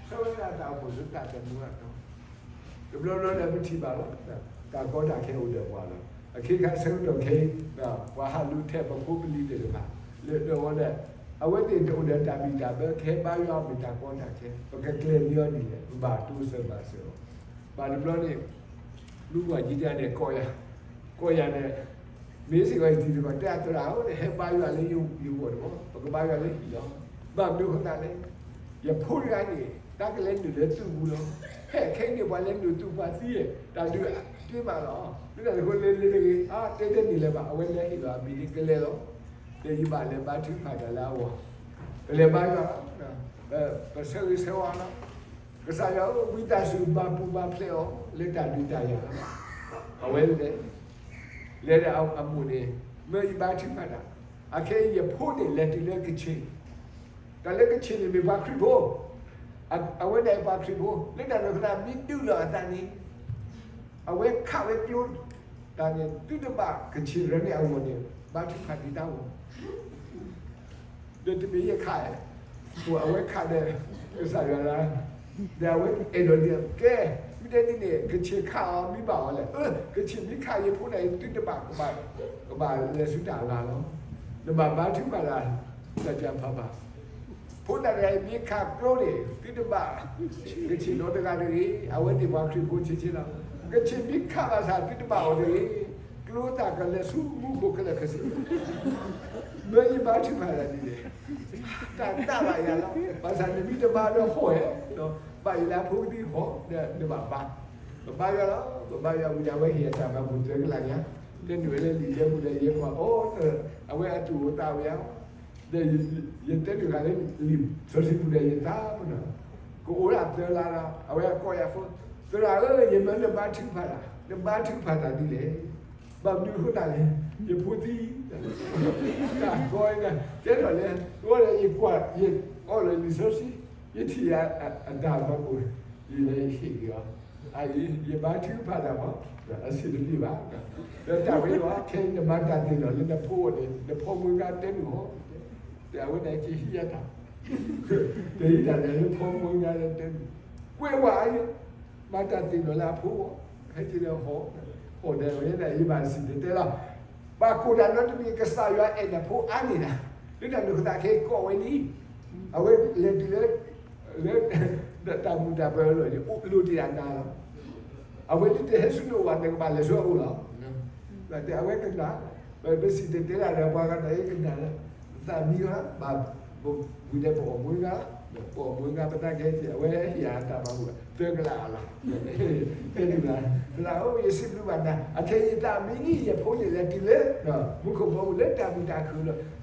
ဆှၢဝဲဒၣ်တၢ်အိၣ်ဖှိၣ်လၢတၢ်သးမူအတီၤ, တဘျီဘျီဒီးပထံၣ်ဘၣ်လီၤ. တၢ်ကီတၢ်ခဲအိၣ်ဒီးပှၤလီၤ. အခ့ခါဆၢကတီၢ်ခဲအံၤ ပှၤဟးလူၤထဲးပဖိပလံၤသ့ၣ်တဖၣ် လၢဒၢးဝဲဒၣ်, အဝဲသ့ၣ်တအိၣ်ဒီးတၢ်ဘံၣ်တၢ်ဘၢ ကဟဲဘါယွၤမ့ၢ်တၢ်ကီတၢ်ခဲ, ပကကျဲၤန့ၢ်အီၤဒ်လဲၣ်, ပဘၣ်တိစၢၤမၤစၢၤအီၤ. ဘၣ်တဘျီန့ၣ် မုၢ်ပှၢ်ကံတဂၤန့ၣ် ကိးယၤ, ကိးယၤန့ၣ်, မ့ၢ်စ့ၢ်ကီးယတံၤသကိး တဲအသရၣ်ဧၢ, ဟဲဘါယွၤလၢယဂီၢ်တဘျီ, ပကဘါယွၤလၢဟံၣ်လီၤ. ဘၣ်မနုၤအဃိသတးလဲၣ်, ယဖိတဂၤန့ၣ် တၢ်ကလဲၤနုာ်လၢသူၣ်ပူၤလီၤ. ဖဲခဲအံၤန့ၣ် ပှၤလဲၤနုာ်သူၣ်ပှၤသံ, တၢ်ဒုးတ့ၢ်မးလီၤ. မ့ၢ်တၢ်တဃိလၢလၢတဂ့ၤ, အါတဲတဲန့ၣ်လၢၤဘၣ်, အဝဲလဲၤဟ့ၣ်လီၤအမံၤန့ၣ်ကလဲၤလီၤ. ဒီးယဘၣ်လဲၤဘါထုကဖၣ်တၢ်လၢအဂီၢ်, ပလဲၤဘါယွၤလီၤ, ပဆၢဂ့ၤဆၢဝါလီၤ. ကစၢ်ယွၤဧၢ, ဝံသးစူၤဘၣ်ပူၤဘၣ်ဖျဲးအီၤလၢတၢ်ဒုးတၢ်ယၤလီၤ. အဝဲလဲၤ, လဲၤဒီးအမိၢ်န့ၣ် မၢယဘါထုကဖၣ်တၢ်, အခဲအံၤယဖိန့ၣ် လဲၤတုၤလၢကဆ့ၣ်, တၢ်လၢကဆ့ၣ်န့ၣ်မ့ၢ်ပှၤခရံာ်ဖိ, အဝဲဒၣ်အံၤပှၤခရံာ်ဖိ, လၢတၢ်န့ၣ်အဃိသတး မ့ၢ်ဒုးလီၤအသးန့ၣ် အဝဲခးဝဲကျိ, တၢ်န့ၣ် သုတဘၣ်ကဆ့ၣ်ရၢန့ၢ်အဂီၢ်န့ၣ် ဘါထုကဖၣ်ဒံးတၢ်ဂီၢ် ဒီးတမ့ၢ်ယခး, အဝဲခးဒီး ကစၢ်ယွၤလၢ, ဒီးအဝဲအဲၣ်ဒိးဒ်လဲၣ်, ကဲ, မ့ၢ်တဲဒ်န့ၣ် ကဆ့ၣ်ခးအီၤမ့ၢ်ဘၣ်အီၤလဲၣ်. အၢ, ကဆ့ၣ်မ့ၢ်ခးယဖိန့ၣ် သုတဘၣ်ကဘၣ်, ကဘၣ်လဲၤဆူတၢ်အဂၤလီၤ. နဘၣ်ဘါထုကဖၣ်တၢ် တၢ်တဖၣ်ဘၣ်. ဖိသၣ်တဂၤအံၤမ့ၢ်ခးကျိန့ၣ် သုတဘၣ်ကဆ့ၣ်နီတဂၤတဂ့ၤ. အဝဲသ့ၣ်ပှၤခရံာ်ဖိဆ့ဆ့လီၤ. ကဆ့ၣ်မ့ၢ်ခးဘၣ်ဆၣ် သုတဘၣ်အီၤတဂ့ၤ. ကျိသၣ်ကလဲၤဆူမူခိၣ်ခဲလၢာ်ခဲဆ့, မၢယဘါထုကဖၣ်တၢ်ဒ်လဲၣ်. တၢ်နးဘၣ်ယၤလီၤ. ဘၣ်ဆၣ်နမ့ၢ်တဘါဒီးဟီၣ်ဧါ, ဘၣ်ယလၢဖိကသံဟီၣ်, နဘၣ်ဘါ, ပဘါယွၤလီၤ. ပဘါယွၤဝံၤဒီး အဝဲဟ့ၣ်အတၢ်မၤဘူၣ်သၢကလးညါ, တဲနုာ်ဝဲလၢလံာ်လဲပူၤဒီး ယဲကွၢ်အီၤ, အဝဲအသူၣ်အိၣ်သးအိၣ်ယၤ, ဒီးယတဲနုာ်ဃာ်လၢလံာ်စီဆှံပူၤဒီး ယသးပ့ၤနီၣ်, ကအိၣ်ဒၣ်သၢလါလီၤ. အဝဲကိးယၤဖိ, သရၣ်ဧၢ, ယမၢနဘါထုကဖၣ်တၢ်, နဘါထုကဖၣ်တၢ်ဒ်လဲၣ်. ဘၣ်မနုၤအဃိသတးလဲၣ်, ယဖိသံ, တၢ်ကီ, ကဲထီၣ်လဲၣ်, အဃိဒီးယကွၢ်, ယအီၣ်လၢလံာ်စီဆှံ, ယထံၣ်ယၤအတၢ်မၤဘူၣ်, ယလဲၤယဟ့ၣ်က့ၤအီၤ, အအံၤ ယဘါထုကဖၣ်တၢ်မး, အဆင်တပြေဘၣ်. ဒီးတၢ်ဝဲအံၤ ခဲအံၤနမၤတၢ်သ့ၣ်နီၣ်လၢနဖိအအိၣ်န့ၣ် နဖိမုၣ်ဂၤတဲနုာ်အီၤ, တဲအဝဲဒၣ်ကဟံးယၤတၢ်, ကဟံးတၢ်န့ၣ်လၢဖိမုၣ်ဂၤတဲနုာ်, ကွဲးဝဲအံၤ မၤတၢ်သ့ၣ်နီၣ်လၢအဖိအဂီၢ်, ဟဲက့ၤလၢဟီၣ်, ဟီၣ်ဒီးဝဲဒၣ်ယဘၣ်စံၣ်တဲၤတဲလီၤ. ဘၣ်ကိၢ်တၢ်နီတမံၤ ကစၢ်ယွၤအဲၣ်နဖိအါန့ၢ်နၤ, လၢတၢ်န့ၣ်အဃိသတးခဲအံၤကိးဝဲလံ, အဝဲလဲၤတုၤလၢ လၢ တၢ်ဘူၣ်တၢ်ဘါအလီၢ်န့ၣ် အိၣ်လိၤတ့ၢ်အနၤလီၤ. အဝဲဒ်တဟဲဆူနအိၣ်ဘၣ် နကဘၣ်လဲၤဆူအအိၣ်လီၤ. အဝဲကနၣ်, ပစံၣ်တဲၤတဲလီၤဒီးပှၤဂၤတၢ်အံၤကနၣ်လၢ သးမံဂၤ, ဘၣ်ဝံၤဒီးပအီၣ်မူဂၤ, ပအီၣ်မူဂၤ ပသးကဟဲက့ၤ အဝဲဟ့ၣ်ယၤတၢ်မၤဘူၣ် သၢကလးအလီၢ်, တဲဒ်န့ၣ်, သရၣ်ဧၢ ယစံးဘျုးဘၣ်နၤ, အခဲအံၤယသးမံဂံၢ် ယဖိန့ၣ်လဲၤတုၤလၢ မူခိၣ်ဘီပူၤလၢတၢ်မုာ်တၢ်ခုၣ်လီၤ.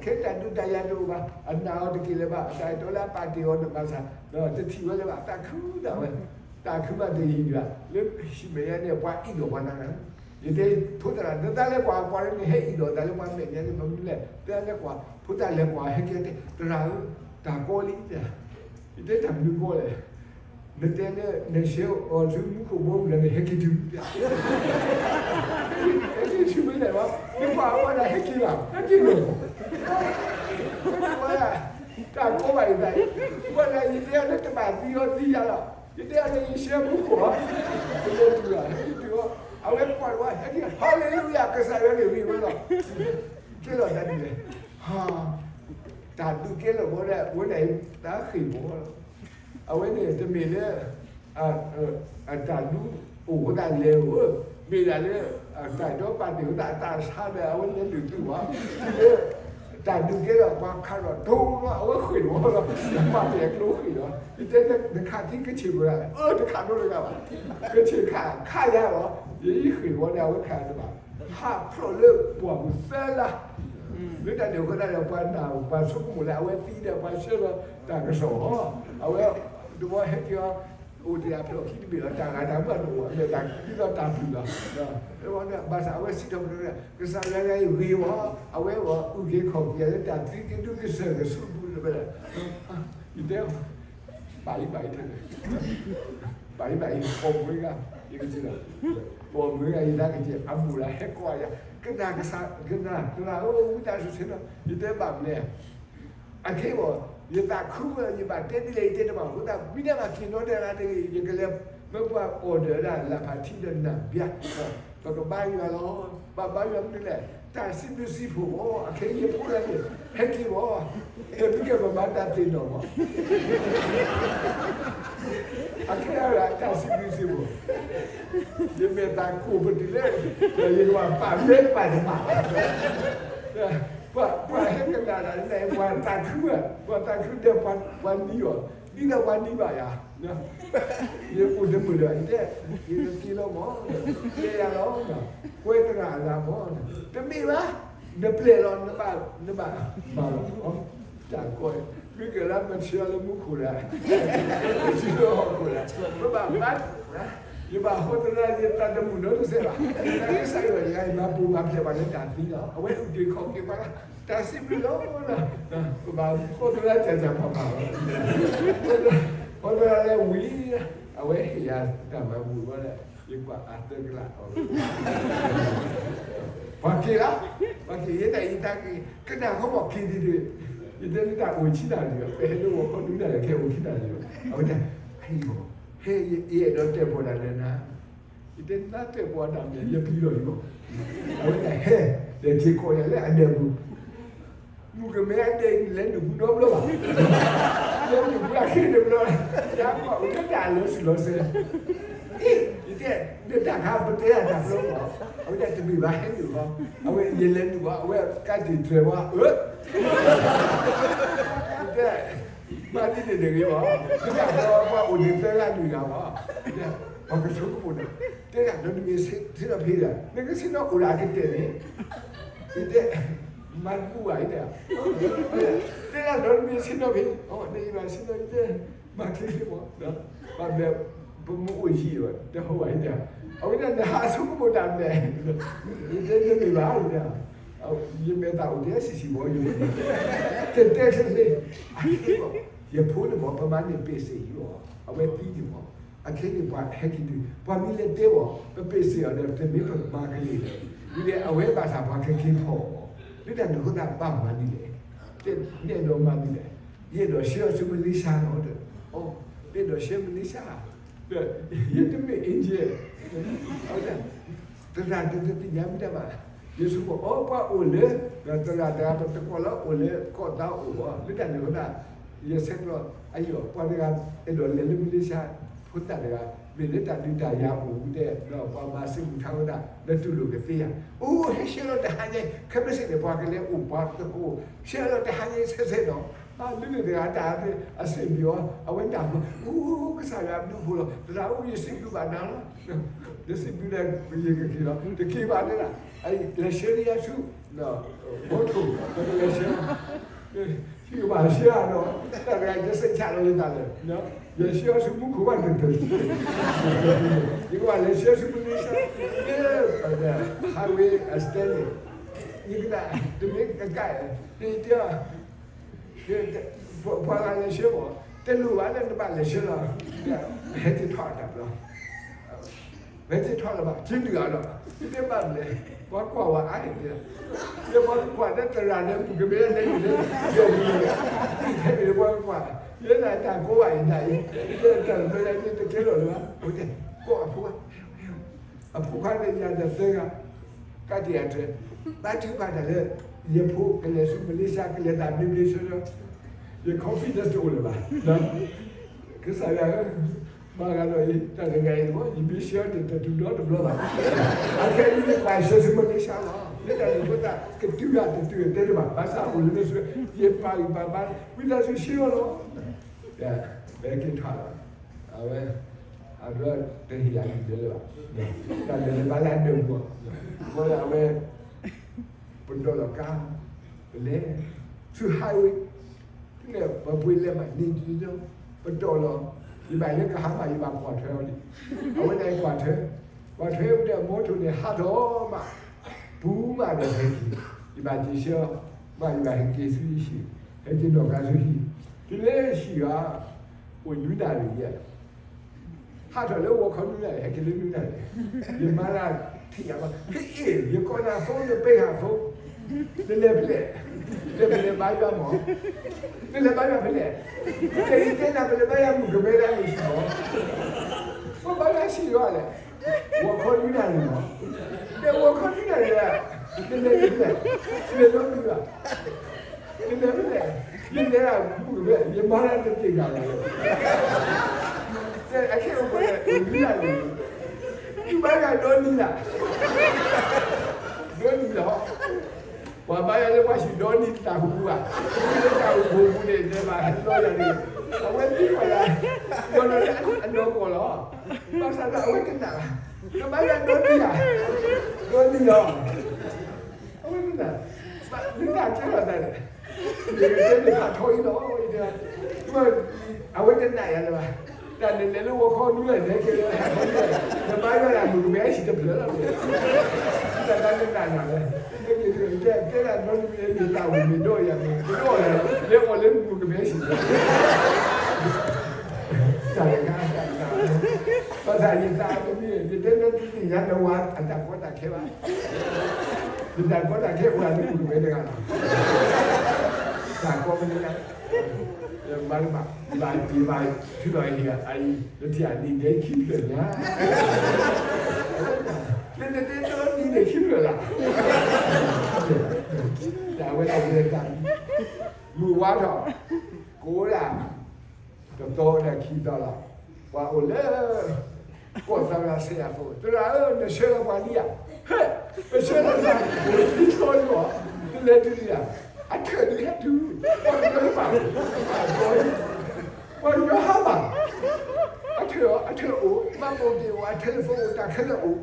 ခဲတၢ်ဒုးတၢ်ယၤတအိၣ်ဘၣ်, အနာ်အီၤတက့ၢ်လၢၤဘၣ်, အတၢ်အဲၣ်တီလၢအပာ်တ့ၢ်အီၤန့ၣ်ဘၣ်ဆၣ်, တထံၣ်ဝဲလၢၤဘၣ်, သးခုဒၣ်ဝဲ, သးခုမးတယံၤဒၣ်, လၢဟံၣ်မဲာ်ညါန့ၣ် ပှၤအ့ၣ်လိာ်ပှၤနၤ, ယတဲဖိသရၣ် နသးလဲၤကွၢ်ပှၤန့ၣ် ဟဲအ့ၣ်လိာ်သးလၢပှၤမဲာ်ညါန့ၣ် မနုၤလဲၣ်, သးလဲၤကွၢ်, ဖိသၣ်လဲၤကွၢ် ဟဲက့ၤတဲ သရၣ်ဧၢ, တၢ်ကီလံ, ယတဲတၢ်မနုၤကီလဲၣ်, နတဲလၢ နဆှၢအီၤဆူမူခိၣ်ဘီပူၤဒီး နဟဲက့ၤတုၤ, ဟဲက့ၤတုၤမ့ၢ်လဲၣ်ဘၣ်, နကွၢ်အဝဲဒၣ်ဟဲက့ၤဘၣ်, ဟဲက့ၤလီၤ, ဝဲဒၣ်, တၢ်ကီဘၣ်ယသး, ဝဲဒၣ်ယတဲအီၤလၢတဘၣ်သံအီၤသံယၤလီၤ, ယတဲအီၤလၢယဆှၢမူခိၣ်လီၤ, ယလဲၤတုၤလီၤ, ဟဲက့ၤတုၤအီၤ, အဝဲကွၢ်တဝီ ဟဲက့ၤ, ဟါလ့လူယၤ ကစၢ်ယွၤန့ၣ်ဂ့ၤဝဲလီၤ, ကဲလီၤတၢ်ဒ်လဲၣ်, ဟါ တၢ်ဒုးကဲလီၤဘီဒီး ဝဲဒၣ်အံၤ တၢ်ဃ့ၢ်ဘီလီၤ, အဝဲန့ၣ်တမ့ၢ်လၢ အတၢ်ဒုးအိၣ်အဃိသတးလဲၤဧိၤ, မ့ၢ်ဒၣ်လၢ တၢ်အဲၣ်တီပာ်တ့ၢ်အဃိသတး အတၢ်ဆါဒီး အဝဲလဲၤနုာ်သုးဘၣ်, တုၤလၢ တၢ်ဒုးကဲလီၤ ပှၤခးဒီးဒိၣ်လီၤ အဝဲဃ့ၢ်လီၤ, ပာ်တ့ၢ်အကျိဃ့ၢ်လီၤ, ယတဲနခးသံကဆ့ၣ်ပှၤ, အၢ တခးဒိတဂၤဘၣ်, ကဆ့ၣ်ခး ခးယၤလီၤ, ယအံၤဃ့ၢ်ဝီဒီး အဝဲခးတဘၣ်, ဟးဖျိးလၢပှၢ်ပူၤသၢလါ, လၢတၢ်န့ၣ်အဃိသတးဒီး ပှၤနာ်ပှၤဆိကမိၣ်လၢအဝဲသံဒီး ပှၤဆှၢလီၤတၢ်ကစီၣ်အီၤ, အဝဲတဘျီဟဲက့ၤအီၤ, အိၣ်တ့ၢ်အဖျၢၣ်ခံတဘ့ၣ်လီၤ, တၢ်ဂၤတၢ်မုၣ်တအိၣ်, အမဲာ်တၢ်ဒ်သိးတၢ်ဘျုးလီၤ. ဘၣ်ဆၣ်အဝဲစံးထီၣ်ပတြၢၤ, ကစၢ်ယွၤဂ့ၤဝီ, အဝဲအီၤအုၣ်က့ၤခီၣ်က့ၤလၢတၢ်သံကဒုကစၢၢ်ကဆူးပူၤတဖၣ်, ယတဲ ဘၣ်အံၤဘၣ်အံၤ, ဘၣ်အံၤဘၣ်အံၤ, ပိာ်မုၣ်ဂၤ, ယကစံးလီၤ, ပိာ်မုၣ်ဂၤ ယသးကစံး အမိၢ်လၢဟဲကိးယၤ, ကနၣ်ကစၢ်, ကနၣ် ကနၣ်ဧၢ, ဝံသးစူၤဆ့ၣ်နီၤ, ယတဲဘၣ်မနုၤလဲၣ်, အခဲအံၤ ယသးခုဝဲ ယဘၣ်တဲဒ်လဲၣ် ယတဲတဘၣ်အဃိသတး မ့ၢ်ဒၣ်ဘၣ်က့ၤနီၣ်တၢ်လၢတဂ့ၤ, ယကလဲၤမၢပှၤ order ဒၣ်လၢဖးထံဒီးနၢ်ဘျါ, ပကဘါယွၤလီၤ. ဘၣ်ဘါယွၤမနုၤလဲၣ်, တၢ်စံးဘျုးစံးဖှိၣ်မး, အခဲအံၤယဖိလၢန့ၣ် ဟဲက့ၤမး, ဟဲမ့ၢ်ကဲပဘၣ်တၢ်သ့ၣ်နီၣ်မး, အခဲအံၤတၢ်စံးဘျုးစံးဖှိၣ်, ယမဲာ်သၣ်ကိၢ်ပတုာ်လၢ ယကဘၣ်ပာ်မ့ၢ်ပာ်တဘၣ်, ပှၤဟဲကနၣ်တၢ်န့ၣ် ပှၤသးခု, ပှၤသးခုဒီးပှၤနံၤအီၤ, ဒ်သိးပှၤနံၤဘၣ်ယၤ, ယအိၣ်တမုာ်လၢၤဘၣ်, ယတဲ, ယတသ့လီၤမး, တဲယၤလီၤ, ကွဲသရၣ်အဂၤမး, တမ့ၢ်ဘၣ်, နပျဲၢ်လီၤ, နဘၣ်, နဘၣ်မၤလီၤ, တၢ်ကီ, မ့ၢ်ကဲလၢမဆှၢလၢမူခိၣ်ဒီး, မဆှၢလၢဟီၣ်ခိၣ်ဒီး, ပဘၣ်မၤ ယဘၣ်ဟီသရၣ် ယသးတမုာ်နီတစဲးဘၣ်. ကစၢ်ယွၤယၤ ယမၤပူၤမၤဖျဲးပှၤလၢတၢ်သံလီၤ. အဝဲအုၣ်က့ၤခီၣ်က့ၤပှၤလၢ တၢ်စံးဘျုးလီၤ. ပဘၣ်ဟီသရၣ် ကၢ်ကၢ်ဖးဖးလီၤ. ဟီသရၣ်လၢဝံၤ အဝဲဟ့ၣ်ယၤတၢ်မၤဘူၣ်ဝဲလၢ ယကွၢ်အသၢကလးအီၤ ပှၤက့ၤလီၤ. ပှၤက့ၤ ယဲဒၣ်ယတၢ်က့ၤ ကနၣ်ခီမီၢ်က့ၤဒ်န့ၣ်, ယတဲလၢတၢ်အိၣ်ဆံနၣ်ရံၣ်, ပဟဲလၢဂီၤခီဒုးနၣ်ရံၣ် ခဲအိၣ်ဆံနၣ်ရံၣ်, အဝဲတဲ, ဟဲ, ယအဲၣ်ဒိးတဲပီၢ်တၢ်လၢနၤ, ယတဲနၤတဲပီၢ်တၢ်မ့ၢ် ယပျံၤလီၤယံၤလီၤ. အဝဲတဲ ဟဲ, ဒီးက့ၤကိးယၤလၢအဒၢးပူၤ, မုၣ်ကမဲအဒၢးအံၤ လဲၤနုာ်ပူၤနီတဘျီဘၣ်, လဲၤနုာ်ပူၤအခံတဘျီ, ယကွၢ်အိၣ်လၢတၢ်လၢဆူၣ်လီၤစဲး, အ့, ယတဲ, နတၢ်ခါပတဲတၢ်တဘျီဘၣ်, အဝဲဒၣ်တမ့ၢ်ဘၣ် ဟဲနုာ်ဘၣ်, အဝဲယလဲၤနုာ်ဘၣ်, အဝဲကးတံာ်တြဲၤဘၣ်, အၢ ယတဲ, မၤဒ်န့ၣ်တဂ့ၤဘၣ်, မ့ၢ်တၢ်ဘျီပှၤအိၣ်န့ၣ်သၢဂၤလွံၢ်ဂၤဘၣ်, ပှၤကဆိကမိၣ်ဒီး, တဲဒၣ်ဒီးနမ့ၢ်ဆ့ၣ်နီၤဖံးဒီး နကဆ့ၣ်နီၤအိၣ်ဒီးအကတၢၢ်န့ၣ်, ယတဲ, မၤတဘူၣ်ဘၣ် ယတဲ, တဲဒၣ်ဒီးနမ့ၢ်ဆ့ၣ်နီၤဖံး, နအံၤဘၣ်ဆ့ၣ်နီၤ ယတဲ, မၤချ့ချ့မး, ဘၣ်မနုၤ ပမ့ၢ်အိၣ်ယံၤဘၣ် တဟီၣ်ဘၣ် ယတဲ, အဝဲဒၣ်နဟးဆိကမိၣ်တၢ်မနုၤလဲၣ်, ယတဲတမ့ၢ်ဘၣ် ယတဲ, ယမဲာ်သၣ်အိၣ်တဲဆံးဆံးမး ယတဲ, တဲတဲချ့ချ့, ယဖိန့ၣ်မး ပမၤန့ၢ်ပ့းစ့ၣ်ယံၤအီၤ အဝဲသံန့ၣ်မး, အခဲန့ၣ်ပှၤဟဲက့ၤဒုး ပှၤမ့ၢ်လဲၤတဲအီၤ ပပ့းစ့ၣ်အီၤဒီး တမ့ၢ်ပမၤကလ့ၢ်လၢၤ, ဝံၤဒီးအဝဲဘၣ်ဆၣ်ပှၤကက့ၤဖီၣ်အီၤ, လၢတၢ်န့ၣ်အဃိသတးဘၣ်မၤဒ်လဲၣ်, တဲနဲၣ်ဒီးမၤဒ်လဲၣ်, ယအဲၣ်ဒိးဆှၢအီၤဆူမလ့ၡါလီၤ, တဲ, ယအဲၣ်ဒိးဆှၢမလ့ၡါ, ယတမ့ၢ် Indian, အဝဲဒၣ် သရၣ်တသ့ၣ်ညါမ့ၢ်တၢ်ဘၣ်, ယဆိကမိၣ်အီၤ ပှၤအိၣ်လၢ သရၣ်တဂၤ ပတကွၢ်လၢအိၣ်လၢကီၢ်သးအိၣ်ဘၣ်, လၢတၢ်န့ၣ်အဃိသတး ယဆဲးကျိး အယီၢ် ပှၤတဂၤ အဲၣ်ဒိးလဲၤလၢမလ့ၡါ ဖိသၣ်တဂၤ မ့ၢ်လၢတၢ်ဒုးတၢ်ယၤအိၣ်ဝဲဒၣ်ဒီး ပှၤမၤစ့ၢ်ကီးထါဝဲဒၣ် လၢတူၢ်လိာ်ကသ့ဧါ, အိၣ် ဟဲဆှၢလီၤတဟါညါ ခဲမုၢ်ဆ့ၣ်န့ၣ် ပှၤကလဲၤအိၣ်ပှၤသကိး ဆှၢလီၤတဟါညါဆဲးဆဲးဒီး လၢန့ၣ်တဂၤတၢ်အစ့ၢ်မံၤအီၤ အဝဲဒၣ်မၤ အိၣ် ကစၢ်ယွၤဘျုးဖှိၣ်လီၤ သရၣ်အိၣ် ယစံးဘျုးဘၣ်နၤလီၤ ယစံးဘျုးလၢယကက့ၤလီၤ တက့ၤဘၣ်န့ၣ်လၢ လဲၤဆှၢလၢယၤဆူ ဘီထိၣ် ပကလဲၤဆှၢ ဟံၣ်ကဘၣ်ဆှၢဒီး တၢ်တဂၤယစ့ၢ်ကီးလီၤယသးလၢ ယဆှၢဆူမူခိၣ်ဘၣ်တတၢၢ် ယကဘၣ်လဲၤဆှၢဆူမလ့ၡါ လၢ highway accident န့ၣ် ယကနၣ် တမ့ၢ်ကကဲ ယတဲ ပှၤဂၤလဲၤဆှၢမး တလိၣ်ဘၣ်လၢနဘၣ်လဲၤဆှၢလီၤ ဟဲက့ၤထီၣ်တၢ်ဘျီ ဝဲက့ၤထီၣ်လၢၤဘၣ် က့ၤနုာ်အါလီၤ ယတဲဘၣ်မနုၤလဲၣ် ပှၤကွၢ်ဝဲအါန့ၣ် ယပှၤကွၢ်လၢသရၣ်လၢမုၣ်ကမဲလၢလဲၤယူၤလၢ ယဲၢ်မံၤ ထဲန့ၣ်ပှၤကွၢ် ယဲဒၣ်တၢ်ကိးဘၣ်ယတၢ်အံၤ ယတဲတၢ်တဖျၢၣ်ယၤန့ၣ်တကဲလီၤလၢၤဘၣ် အဝဲတဲ ကိးအဖိခွါ အဖိခွါန့ၣ်ယၤဒီးသၢဂၤ ကးတံာ်အတြဲၤ ဘါထုကဖၣ်တၢ်လၢ ယဖိကလဲၤဆူမလ့ၡါ ကလဲၤသးမ့ၢ်မလ့ၡါ ယ confidence တအိၣ်လၢၤဘၣ် ကစၢ်ယွၤဧၢ မၤဂၤဒီးအံၤ တၢ်တဂၤအံၤမ့ၢ် ယမ့ၢ်ဆှၢတၢ်တတုၤဒီတဘျီဘၣ် အခဲအံၤယပာ်ဆှၢဆူမလ့ၣ်ၡါလီၤ လၢတၢ်န့ၣ်အဃိသတး ကတုၤဂၤတတုၤတဲတဘၣ် ဘၣ်ဆၣ်အိၣ်လၢနစု ယပာ်ဂံၢ်ပာ်ဘါ ဝံသးစူၤဆှၢအီၤလီၤ ပက့ၤထီၣ်လီၤ အဝဲ အဒိတဟ့ၣ်ယၤဒ်လဲၣ်လၢၤဘၣ် တၢ်လဲၤလဲၤဘါလၢအဒၢးပူၤ အဃိအဝဲ ပဒိးလီၤကါ လဲၤ ဆူ highway န့ၣ် ပပှ့ၤလဲၤမးန့ၣ် ပတီၢ်လီၤ. ယဘၣ်လၢကဟးမး ယဘၣ်ကွၢ်ထွဲအီၤလံ. အဝဲဒၣ်အံၤကွၢ်ထွဲ, ကွၢ်ထွဲဝဲဒၣ် မိထိၣ်န့ၣ်ဟးထီၣ်မး, ပူၤမးဒီးဟဲက့ၤ, ယဘၣ်စံးဆၢအီၤ, မ့ၢ်ယဘၣ်ဟဲက့ၤဆူဟံၣ်, ဟဲက့ၤနီၢ်ကါဆူဟံၣ်, တုၤလၢဟံၣ်ဧါ, အိၣ်နွံနၣ်ရံၣ်ယဲၢ် ဟးထီၣ်လၢဂီၤခီနွံနၣ်ရံၣ် ဟဲက့ၤလၢနွံနၣ်ရံၣ်, ယမါလၢထံၣ်ယၤမး, ဟ့ၣ်အ့ၣ် ယကိးနၤဖိ နပ့ၤဟးဖိ, နလဲၤဖဲလဲၣ်, နလဲၤဖဲလဲၣ်ဘါယွၤမး, နလဲၤဘါယွၤဖဲလဲၣ်, ယတဲနၤ ပလဲၤဘါယွၤမုၣ်ကမဲဒၣ်န့ၣ်ဆံးမး, ပဘါယွၤဆံးယွၤလဲၣ်, ဂီၤခီနွံနၣ်ရံၣ်မး, နဂီၤခီနွံနၣ်ရံၣ်, နလဲၤဖဲလဲၣ်, နလဲၤလီၤမုၢ်ဘၣ် နလဲၤဖဲလဲၣ်, ယလဲၤဒၣ်မုၣ်ကမဲ, ယမါလၢတသ့ၣ်ညါဘၣ်လၢ အခဲအံၤအိၣ်ပှဲၤန့ၣ် နွံနၣ်ရံၣ်, နဘါယွၤဒီနံၤလၢ်, ဒီနံၤလီၤ, ပှၤဘါယွၤလၢပှၤဆံးဒီနံၤတၢ်ဟူးပူၤဘၣ်, မ့ၢ်လၢတၢ်အိၣ်ဖှိၣ်ပူၤန့ၣ် တဲဘၣ်ဟဲလီၤယၤန့ၣ်, အဝဲသ့ၣ်ပှၤယၤ, ဒီလီၤလၢအနီၢ်ကီၢ်လီၤ, ဘၣ်ဆၣ်ဒီးအဝဲတနာ်ဘၣ်, နဘါယွၤဒီနံၤလၢ်, ဒီနံၤလီၤ အဝဲမ့ၢ်, မ့ၢ်တၢ်ကဲထီၣ်သးန့ၣ်, ယကတဲန့ၣ်ဖးထီအံၤလီၤ, အဝဲတနာ်ယၤလၢၤဘၣ်, တၢ်နလဲၤလၢဂီၤခီနွံနၣ်ရံၣ် နဟဲက့ၤလၢဟးခီနွံနၣ်ရံၣ်, နဘါယွၤဒၣ်မုၣ်ကမဲဟံၣ်တဖျၢၣ်လီၤ, တၢ်တၢ်နနာ်နၤလဲၣ်, ကဲဒၣ်ဒီနံၤမ့ၢ်ယတၢ်အိၣ်မ့ၢ်ဒီးယၤန့ၣ် ကဒိၣ်လဲၣ်, လဲၤအီၣ်လၢမုၣ်ကမဲဟံၣ် တၢ်တခါတၢ်တခါ, ဘၣ်ဆၣ်ယသးတမံၤ ယတဲလၢတသ့ၣ်ညါနဝၤအတၢ်ကီတၢ်ခဲဘၣ်, ယတၢ်ကီတၢ်ခဲအိၣ်ဒၣ်လၢမုၣ်ကမဲတဂၤလီၤ, တၢ်ကီမနုၤလဲၣ်, မၤတဘၣ်, ယဘၣ်ယဘၣ်ထုးလီၤအံၤ အအံၤ နထံၣ်အနံၣ်ဒဲခံဖျၢၣ်ညါ, နနတဲဒီနံၤန့ၣ်ခံဖျၢၣ်လၢ်, တၢ်ဝဲဒၣ်ဝဲဒၣ်, မုၢ်ဝါထီၣ်, ကအိၣ်ဒၣ် တသီဒီးခံသီလီၤ, ပှၤအိၣ်လၢ ကီၢ်သးဝဲဒၣ်ဆဲးယၤဖိ, သရၣ်ဧၢ, နဆှၢလီၤပှၤလံဧါ, ဟဲ, ပဆှၢလီၤနၤ, အိၣ်လၢခံသီလီၤ, တလဲၤတုၤလံဧါ, အထၢၣ်ဒုးဟဲတုၤ, ပှၤကညီတဘၣ်, ပှၤကညီဟါမၢ်, အထၢၣ်အီၤ အထၢၣ်အိၣ်, မှတ်ပုံတင်အိၣ်, အ telephone အိၣ်, တၢ်ခဲလၢာ်အိၣ်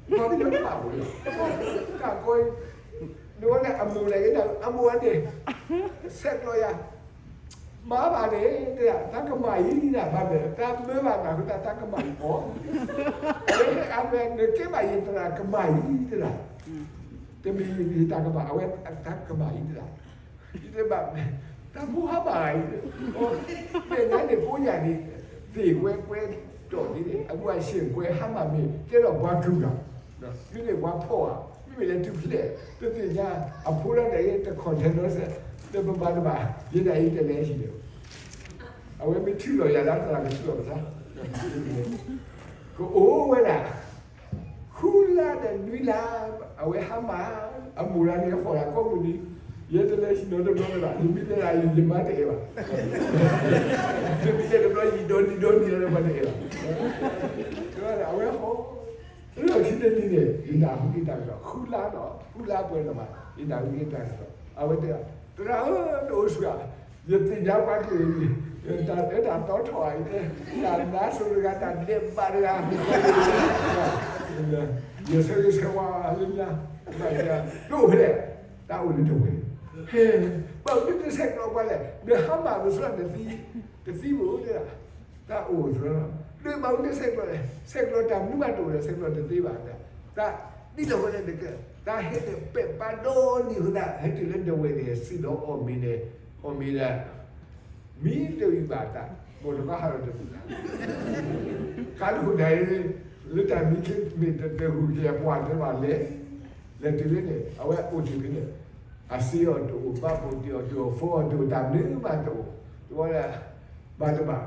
ပှၤကညီတဘၣ်အိၣ်လၢ တၢ်ကီအံၤ, နဝဲန့ၣ်အမိၢ်လဲၣ်, အမိၢ်ဝဲန့ၣ် ဆဲးကျိးယၤ, မၤဘၣ်န့ၣ် တဲဒၣ် သးကမၣ်အံၤဒၣ် ဘၣ်မနုၤ သးမၢဘၣ်နၤဃိသတး သးကမၣ်အံၤအီၤ, အဝဲ နကဲဘၣ်ယသရၣ်ကမၣ်အံၤတဲဒၣ်, တမ့ၢ်ယတၢ်ကမၣ် အဝဲသးကမၣ်အံၤတဲဒၣ် ယတဘၣ်, တၢ်ဖိဟါမၢ်အံၤ, မဲာ်ညါန့ၣ်ကိးယၤန့ၣ်, သ့ၣ်ကွဲကွဲတီၢ်ဒ်န့ၣ် အဘူးအဆ့ၣ်ကွဲဟါမၢ်မ့ၢ် ကဲထီၣ်ပှၤကူၣ်ဂၤ, မ့မ့ၢ်ပှၤဖီၣ်ဧါ, မ့မ့ၢ်လဲၤတုၤဖျဲၣ်, တသ့ၣ်ညါ, အဖိလၢဒၣ်အံၤ တခီၣ်ထဲနီၤစဲး, တပဘၣ်တဘၣ်, ယဲဒၣ်အံၤတလဲၤဟံၣ်န့ၣ်, အဝဲမ့ၢ်ထုးလီၤယၤလၢသရၣ်ကထုးလီၤပသး, ကအိၣ်ဝဲဒၣ် ဃုလါဒီးနွံလါ, အဝဲဟါမၢ်, အမိၢ်လၢန့ၣ် ဟီၣ်လၢကိးမုၢ်နံၤ, ယဲတလဲၤဟံၣ်နီတဘျီလၢၤဘၣ်, ယမ့ၢ်တဲဒၣ်အံၤ ယမါတအဲၣ်ဘၣ်, ယမ့ၢ်တဲတဘျီ ယံာ်ဒီနံၤဒီနံၤလၢၤဘၣ်တအဲၣ်ဘၣ်, အဝဲဟီၣ်, လၢခံတနံၤန့ၣ် ယနၢ်ဟူက့ၤတၢ်ကစီၣ်, ဃုလါဒီး ဃုလါပှဲၤလီၤမး ယနၢ်ဟူက့ၤတၢ်ကစီၣ်, အဝဲတဲ, သရၣ်ဧၢ, တအိၣ်ဆူၣ်ဧါ, ယသ့ၣ်ညါပှၤကလုာ်အံၤ, တၢ်အဲၣ်တၢ်တီထီၣ်အံၤ, တၢ်နါစိၤတဂၤ တၢ်ဒဲးဘးတဂၤ, ယဆၢဂ့ၤဆၢဝါလၢညါ, တအိၣ်ဖဲလဲၣ်, တၢ်အိၣ်လၢတဝဲ, ဘၣ်မနုၤတဆဲးကျိးပှၤလဲၣ်, နဟါမၢ်မ့ၢ်စ့ၢ်နသံ, တသံမ့ၢ်အိၣ်တဲဒၣ်, တၢ်အိၣ်သရၣ်, ဒ်ဘၣ်မနုၤတဆဲးကျိးလဲၣ်, ဆဲးကျိးတၢ်မနုၤမးတအိၣ်ဒီး ဆဲးကျိးတသ့ဘၣ်, တၢ်ဒ်လဲၣ်ဝဲလဲၣ်တကဲ, တၢ်ဟဲန့ၣ်ပဲာ်ပာ်ဒီနံၤအဃိသတး ဟဲတုၤလၢတဝဲန့ၣ် စံၣ်ဒီးအီၣ်မ့ၤန့ၣ်, အီၣ်မ့ၤဒီး မံတဝံၤဘၣ်တၢ်, မိၢ်တခီဟးလီၤတသ့ဘၣ်, ကါတခိၣ်ဒၣ်အံၤ, လၢတၢ်မံခ့မ့ၢ်တဟူးက့ၤအပှၤတဲဘၣ်လဲၣ်, လဲၤတုၤလၢန့ၣ် အဝဲအိၣ်တ့ၢ်ဖဲန့ၣ်, အစ့အီၤတအိၣ်, ဘၣ်ပိာ်တ့ၢ်အီၤတအိၣ်, ဖိအီၤတအိၣ်, တၢ်မနုၤမးတအိၣ်, တဝဲဒၣ်, ဘၣ်တဘၣ်,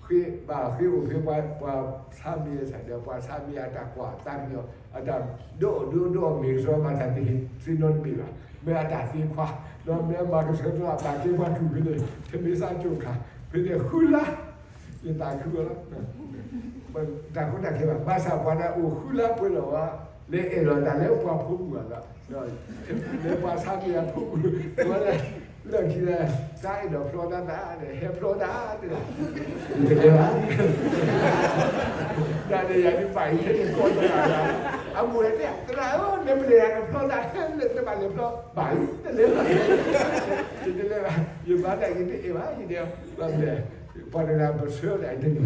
ဃ့ဘၣ်ဃ့အိၣ်ဖဲပှၤ, ပှၤဆါမံအဆၣ်ဒီး ပှၤဆါမံအတၢ်ကွၢ်သးမံအီၤ, အတၢ်ဒိၣ်ဒိၣ်ဒိၣ်မ့ၢ်ကစီၤမၤတၢ်တဟ့ၣ်သ့နီတဘ့ၣ်ဘၣ်, မ့ၢ်အတၢ်သ့ခွါ, ဒီးမ့ၢ်အမၤကဆှၢဒီးအဘၣ်က့ၤပှၤကူၣ်ဖဲန့ၣ်, ထမ့ၢ်စးကၠိၣ်ခါ, ဖဲန့ၣ်ဃုလါ, ယသးခုဝဲလီၤ, တၢ်ကီတၢ်ခဲဘၣ်, ဘၣ်ဆၣ်ပှၤဒၣ်အိၣ်ဃုလါပှဲၤလီၤဝဲ, လဲၤအဲၣ်လီၤတၢ်လၢပှၤဖိမုၣ်ဘၣ်လီၤ, လၢပှၤဆါမံအဖိမုၣ်, ဝဲလဲၣ်, လၢခံလၢ, တၢ်အဲၣ်ဒိးဖျီတၢ်သးန့ၣ် ဟဲဖျီတၢ်တဲဒၣ်, တကဲဘၣ်, တၢ်န့ၣ်ယၤဒ်ပာ်အံၤထဲန့ၣ်ကီၢ်တဂၤလီၤ အမိၢ်တဲ, သရၣ်ဧၢ, နမ့ၢ်လဲၤတၢ်ကဖျီသး, နဘၣ်လဲၤဖျီ, ဘၣ်အံၤ, တလဲၤဘၣ်, တလဲၤဘၣ်, ယဘၣ်တၢ်ဂ့ၤတအဲၣ်ဘၣ်, ယတဲ, ဘၣ်မနုၤလဲၣ်, ပှၤတဂၤပဆၢဒၣ်အံၤတန့ၣ်,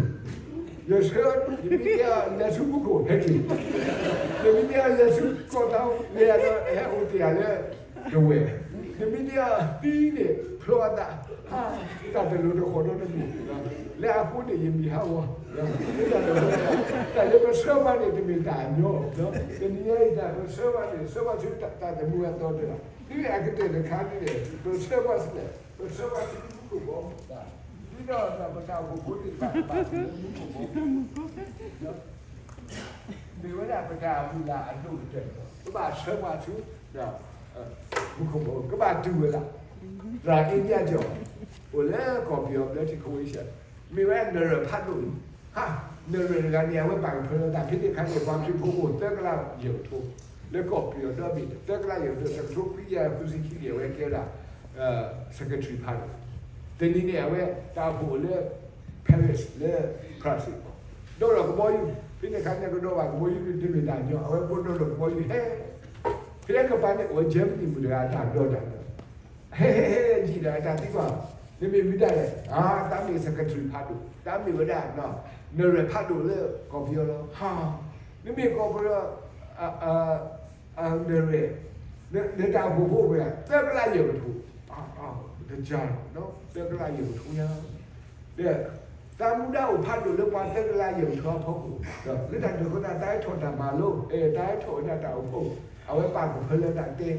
ယဆၢ, ယမ့ၢ်တဲအီၤလဲၤဆူမူခိၣ် ဟဲက့ၤ, ယမ့ၢ်တဲအီၤလဲၤဆူကီၢ်သီ လဲၤဒီးဟဲအိၣ်တ့ၢ်ယၤလၢ တဝဲၢ်, နမ့ၢ်တဲအီၤသံန့ၣ် ဖျီအသး, တၢ်တလိၤတဃီၤဒီတမုၢ်, လၢအဃိန့ၣ်ယမံၤဟးဂီၤ, တၢ်လၢပဆၢပှၤန့ၣ် တမ့ၢ်တၢ်အညီ, တနံၤညါအံၤတၢ်ပဆၢပှၤန့ၣ် ဆၢပှၤဆူတၢ်သမူအသီတဂၤ, ဒ်အကတၢၢ်တခါန့ၣ် ပဆၢပှၤဆူလဲၣ်, ပဆၢပှၤဆူမူခိၣ်ဘီမုၢ်, ဒ်သိးပတၢ်အိၣ်ဖှိၣ်ဖိသ့ၣ်တဖၣ်ဘၣ်ဆူမူခိၣ်ဘီမုၢ် မ့ၢ်ဝဲဒၣ်ပတၢ်မုၢ်လၢ်အဒိၣ်ကတၢၢ်လီၤ. ကဘၣ်ဆၢပှၤဆူ မူခိၣ်ဘီမုၢ်, ကဘၣ်တုၤဝဲဒၣ်, သရၣ်အ့ညၣ်ကၠီၣ်, အိၣ်လၢကီၢ်ပယီၤဘျၢထံခိဝ့ၡၢၣ်, မ့ၢ်ဝဲနရၢၣ်ဖးဒိၣ်အံၤ, ဟါ, နရၢၣ်တဂၤန့ၣ် အဝဲပာ်ကဖၢလၢတၢ်ဖဲန့ၣ်အခါန့ၣ် ပှၤခရံာ်ဖိအိၣ်သၢကလးယဲၢ်ကထိ, လၢကီၢ်ပယီၤဒီဘ့ၣ်န့ၣ် သၢကလးယဲၢ်ကထိ, တကထိခွံကယၤဃုဆံခံန့ၣ် အဝဲကဲဝဲဒၣ် secretary ဖးဒိၣ်, တနံၤန့ၣ် အဝဲတၢ်အိၣ်ဖှိၣ်အိၣ်လၢ Paris လၢ France ဒီးဒီးကဘီယူၤ, ဖဲန့ၣ်အခါန့ၣ် ကဒီးဘၣ်ကဘီယူၤတမ့ၢ်တၢ်ညီ, အဝဲဘိးဒီးဒီးကဘီယူၤဟဲ, ဖဲအကပၤန့ၣ် အိၣ် Germany မုၣ်တဂၤအတၢ်ဒီးတၢ်ဒီး, ဟဲဟဲဟဲယံာ်ဒီးအတၢ်သံကွၢ်, နမ့ၢ်မနုၤလဲၣ်, အၢ တၢ်မ့ၢ် secretary ဖးဒိၣ်, တၢ်မ့ၢ်ဝဲဒၣ် နရၢၣ်ဖးဒိၣ်လၢကီၢ်ပယီၤလီၤ, ဟါ, နမ့ၢ်ကီၢ်ပယီၤ နရၢၣ်, နတၢ်အိၣ်ဖှိၣ်ဖိဝဲ သၢကလးယဲၢ်ကထိ, တကးလီၤ, သၢကလးယဲၢ်ကထိညါ, ဒီး တၢ်မူဒါအိၣ်ဖးဒိၣ်လၢပှၤသၢကလးယဲၢ်ကထိအဖီခိၣ်, လၢတၢ်ဒုးဃိသး တၢ်ဟဲထီၣ်တၢ်မၤလိ, တၢ်ဟဲထီၣ်ဝဲဒၣ်တၢ်အိၣ်ဖှိၣ်, အဝဲပာ်ကဖၢလၢတၢ်တဲ,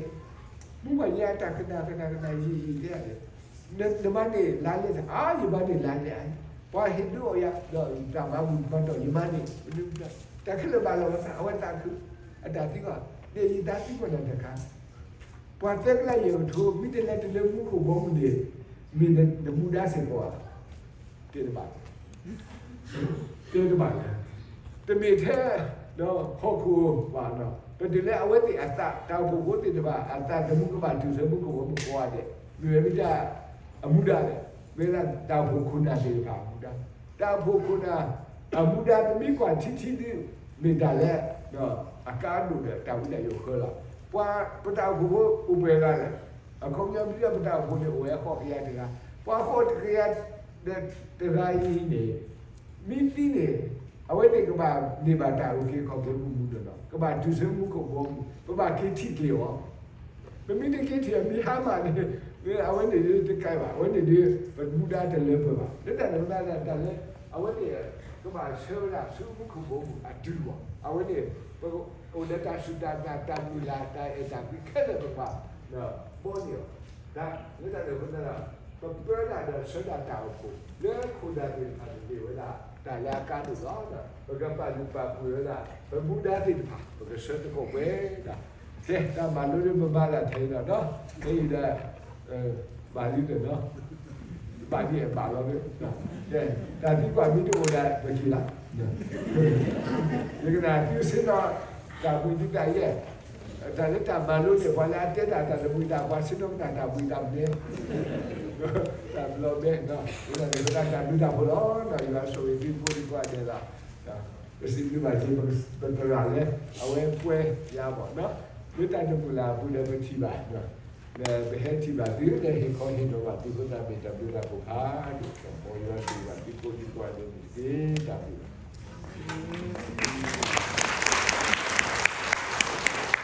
မူပှၤညါတၢ်ကနၣ်ကနၣ်ကနၣ်ယံာ်ယံာ်တဲ, နမၤန့ၢ်လါလဲၣ်, အါ ယမၤန့ၢ်လါလဲၣ်, ပှၤဟ့ၣ်ဒုးအီၣ်ယၤ ဒီးတၢ်မၤဘူၣ်မၤတီၢ် ယမၤန့ၢ်, တၢ်ခဲလၢာ်ဘၣ်လီၤဝဲသး အဝဲသးခု, အတၢ်သံကွၢ်, ဒီးယသးသံကွၢ်နၤတခါ, ပှၤသၢကလးယဲၢ်ကထိ မ့ၢ်တလဲၤတုၤလၢမူခိၣ်ဘီမုၢ်န့ၣ်, မ့ၢ်နမူဒါစ့ၢ်ကီးဧါ, တဲတဘၣ်လဲၣ်, တဲတဘၣ်လဲၣ်, တမ့ၢ်ထဲ ဟီၣ်ခိၣ်ဘၣ်, ပတုၤလၢအဝဲသ့ၣ်အသး တၢ်အိၣ်ဖှိၣ်ဖိသ့ၣ်တဖၣ် အသးသမူကဘၣ်တုၤလၢမူခိၣ်ဘီမုၢ်ကိးဂၤဒဲး, မ့ၢ်ဝဲမ့ၢ်တၢ်အမူဒါလဲၣ်, မ့ၢ်ဝဲဒၣ်တၢ်အိၣ်ဖှိၣ်ခိၣ်နၢ်သ့ၣ်တဖၣ်အမူဒါ, တၢ်အိၣ်ဖှိၣ်ခိၣ်နၢ်အမူဒါ ပမ့ၢ်ကွၢ်ထံထံဒုး မ့ၢ်တၢ်လၢ အကါဒိၣ်ဒီးတၢ်ဝံတၢ်ယိးဃၢလီၤ. ပှၤပတၢ်အိၣ်ဖှိၣ်ဖိအိၣ်ပှဲၤဂၤလဲၣ်, အခီပညီဒ်ပတၢ်အိၣ်ဖှိၣ်န့ၣ် အိၣ်ဝဲဃိးကယၤတဂၤ, ပှၤဃိးကယၤတဂၤအံၤန့ၣ် မ့ၢ်သံန့ၣ် အဝဲသ့ၣ်ကဘၣ်န့ၢ်ဘၣ်တၢ်အုၣ်က့ၤခီၣ်က့ၤမုၢ်မုၢ်နီၢ်နီၢ်, ကဘၣ်တုၤဆူမူခိၣ်ဘီမုၢ်, ပဘၣ်က့ၤထံၣ်က့ၤအီၤ ပမ့ၢ်တက့ၤထံၣ် မ့ၢ်ဟါမၢ်န့ၣ်, အဝဲန့ၣ်ဒ်တကဲဘၣ်, အဝဲန့ၣ်ဒ် ပမူဒါတလၢပှဲၤဘၣ်. လၢတၢ်န့ၣ်ဝဲဒၣ်တၢ်လၢ အဝဲသ့ၣ် ကဘၣ်ဆှၢဝဲဒၣ်ဆူမူခိၣ်ဘီမုၢ်အတုၤအီၤ, အဝဲန့ၣ် ပအိၣ်လၢတၢ်စူၢ်တၢ်နာ် တၢ်မုၢ်လၢ် တၢ်အဲၣ်တၢ်ကွံခဲလၢာ် ပကဘၣ်ဘီန့ၢ်အီၤ. လၢတၢ်န့ၣ်အဃိသတးဒီး ပပၢတၢ်ဒီးဆှၢတၢ်တၢ်အိၣ်ဖှိၣ် လၢခိၣ်နၢ်သ့ၣ်တဖၣ်န့ၣ် မ့ၢ်ဝဲဒၣ်တၢ်လၢအကါဒိၣ်လီၤ. ပကပာ်လုၢ်ပာ်ပှ့ၤဝဲဒၣ် ပမူဒါသ့ၣ်တဖၣ် ပကဆှၢသကိးပှဲၤဒၣ် ကဲ တၢ်မၤလိလၢပမၤလၢထဲအံၤဒီး ဒီး ခဲအံၤဒီး ဘၣ်လံတနီၤ ဘၣ်ဒ်အဘၣ်လီၤ, ကဲ တၢ်သံကွၢ်မ့ၢ်တအိၣ်ဒီး ပက့ၤလီၤ. ယကနၣ်သုဆ့ၣ်နီၤ တၢ်ဘှံးသုတၢ်ယဲၢ်, တၢ်လၢတၢ်မၤလိန့ၣ် ပှၤလၢအတဲတၢ်တၢ်တဘှံးတၢ် ပှၤဆ့ၣ်နီၤကနၣ်တၢ်ဘှံးတၢ်မနုၤ တၢ်ဘျီဘဲ, ဝဲဒၣ်န့ၣ် ဝဲဒၣ်တၢ်ဘျုးတၢ်ဖှိၣ်လီၤ. ယွၤဆိၣ်ဂ့ၤသုကိးဒံကိးဂၤဒဲးလီၤ. ပစံးဘျုးဘၣ်က့ၤ ပသရၣ်လၢ အဝဲကွဲယၤဘၣ်နီၤ, လၢတၢ်တမုာ်လၢ်အပူၤဒီးပထံၣ်ဘၣ်, ဒီးပဟဲထံၣ်ဘၣ်သု ဒီးဟ့ၣ်ခီဟ့ၣ်နီၤဘၣ်သုအဃိသတး မ့ၢ်တၢ်ဘျုးတၢ်ဖှိၣ်ဖးဒိၣ်, မ်ယွၤဆိၣ်ဂ့ၤဘၣ်သုကိးဒံကိးဂၤဒဲးန့ၣ်တက့ၢ်. တၢ်ဘျုးလီၤ.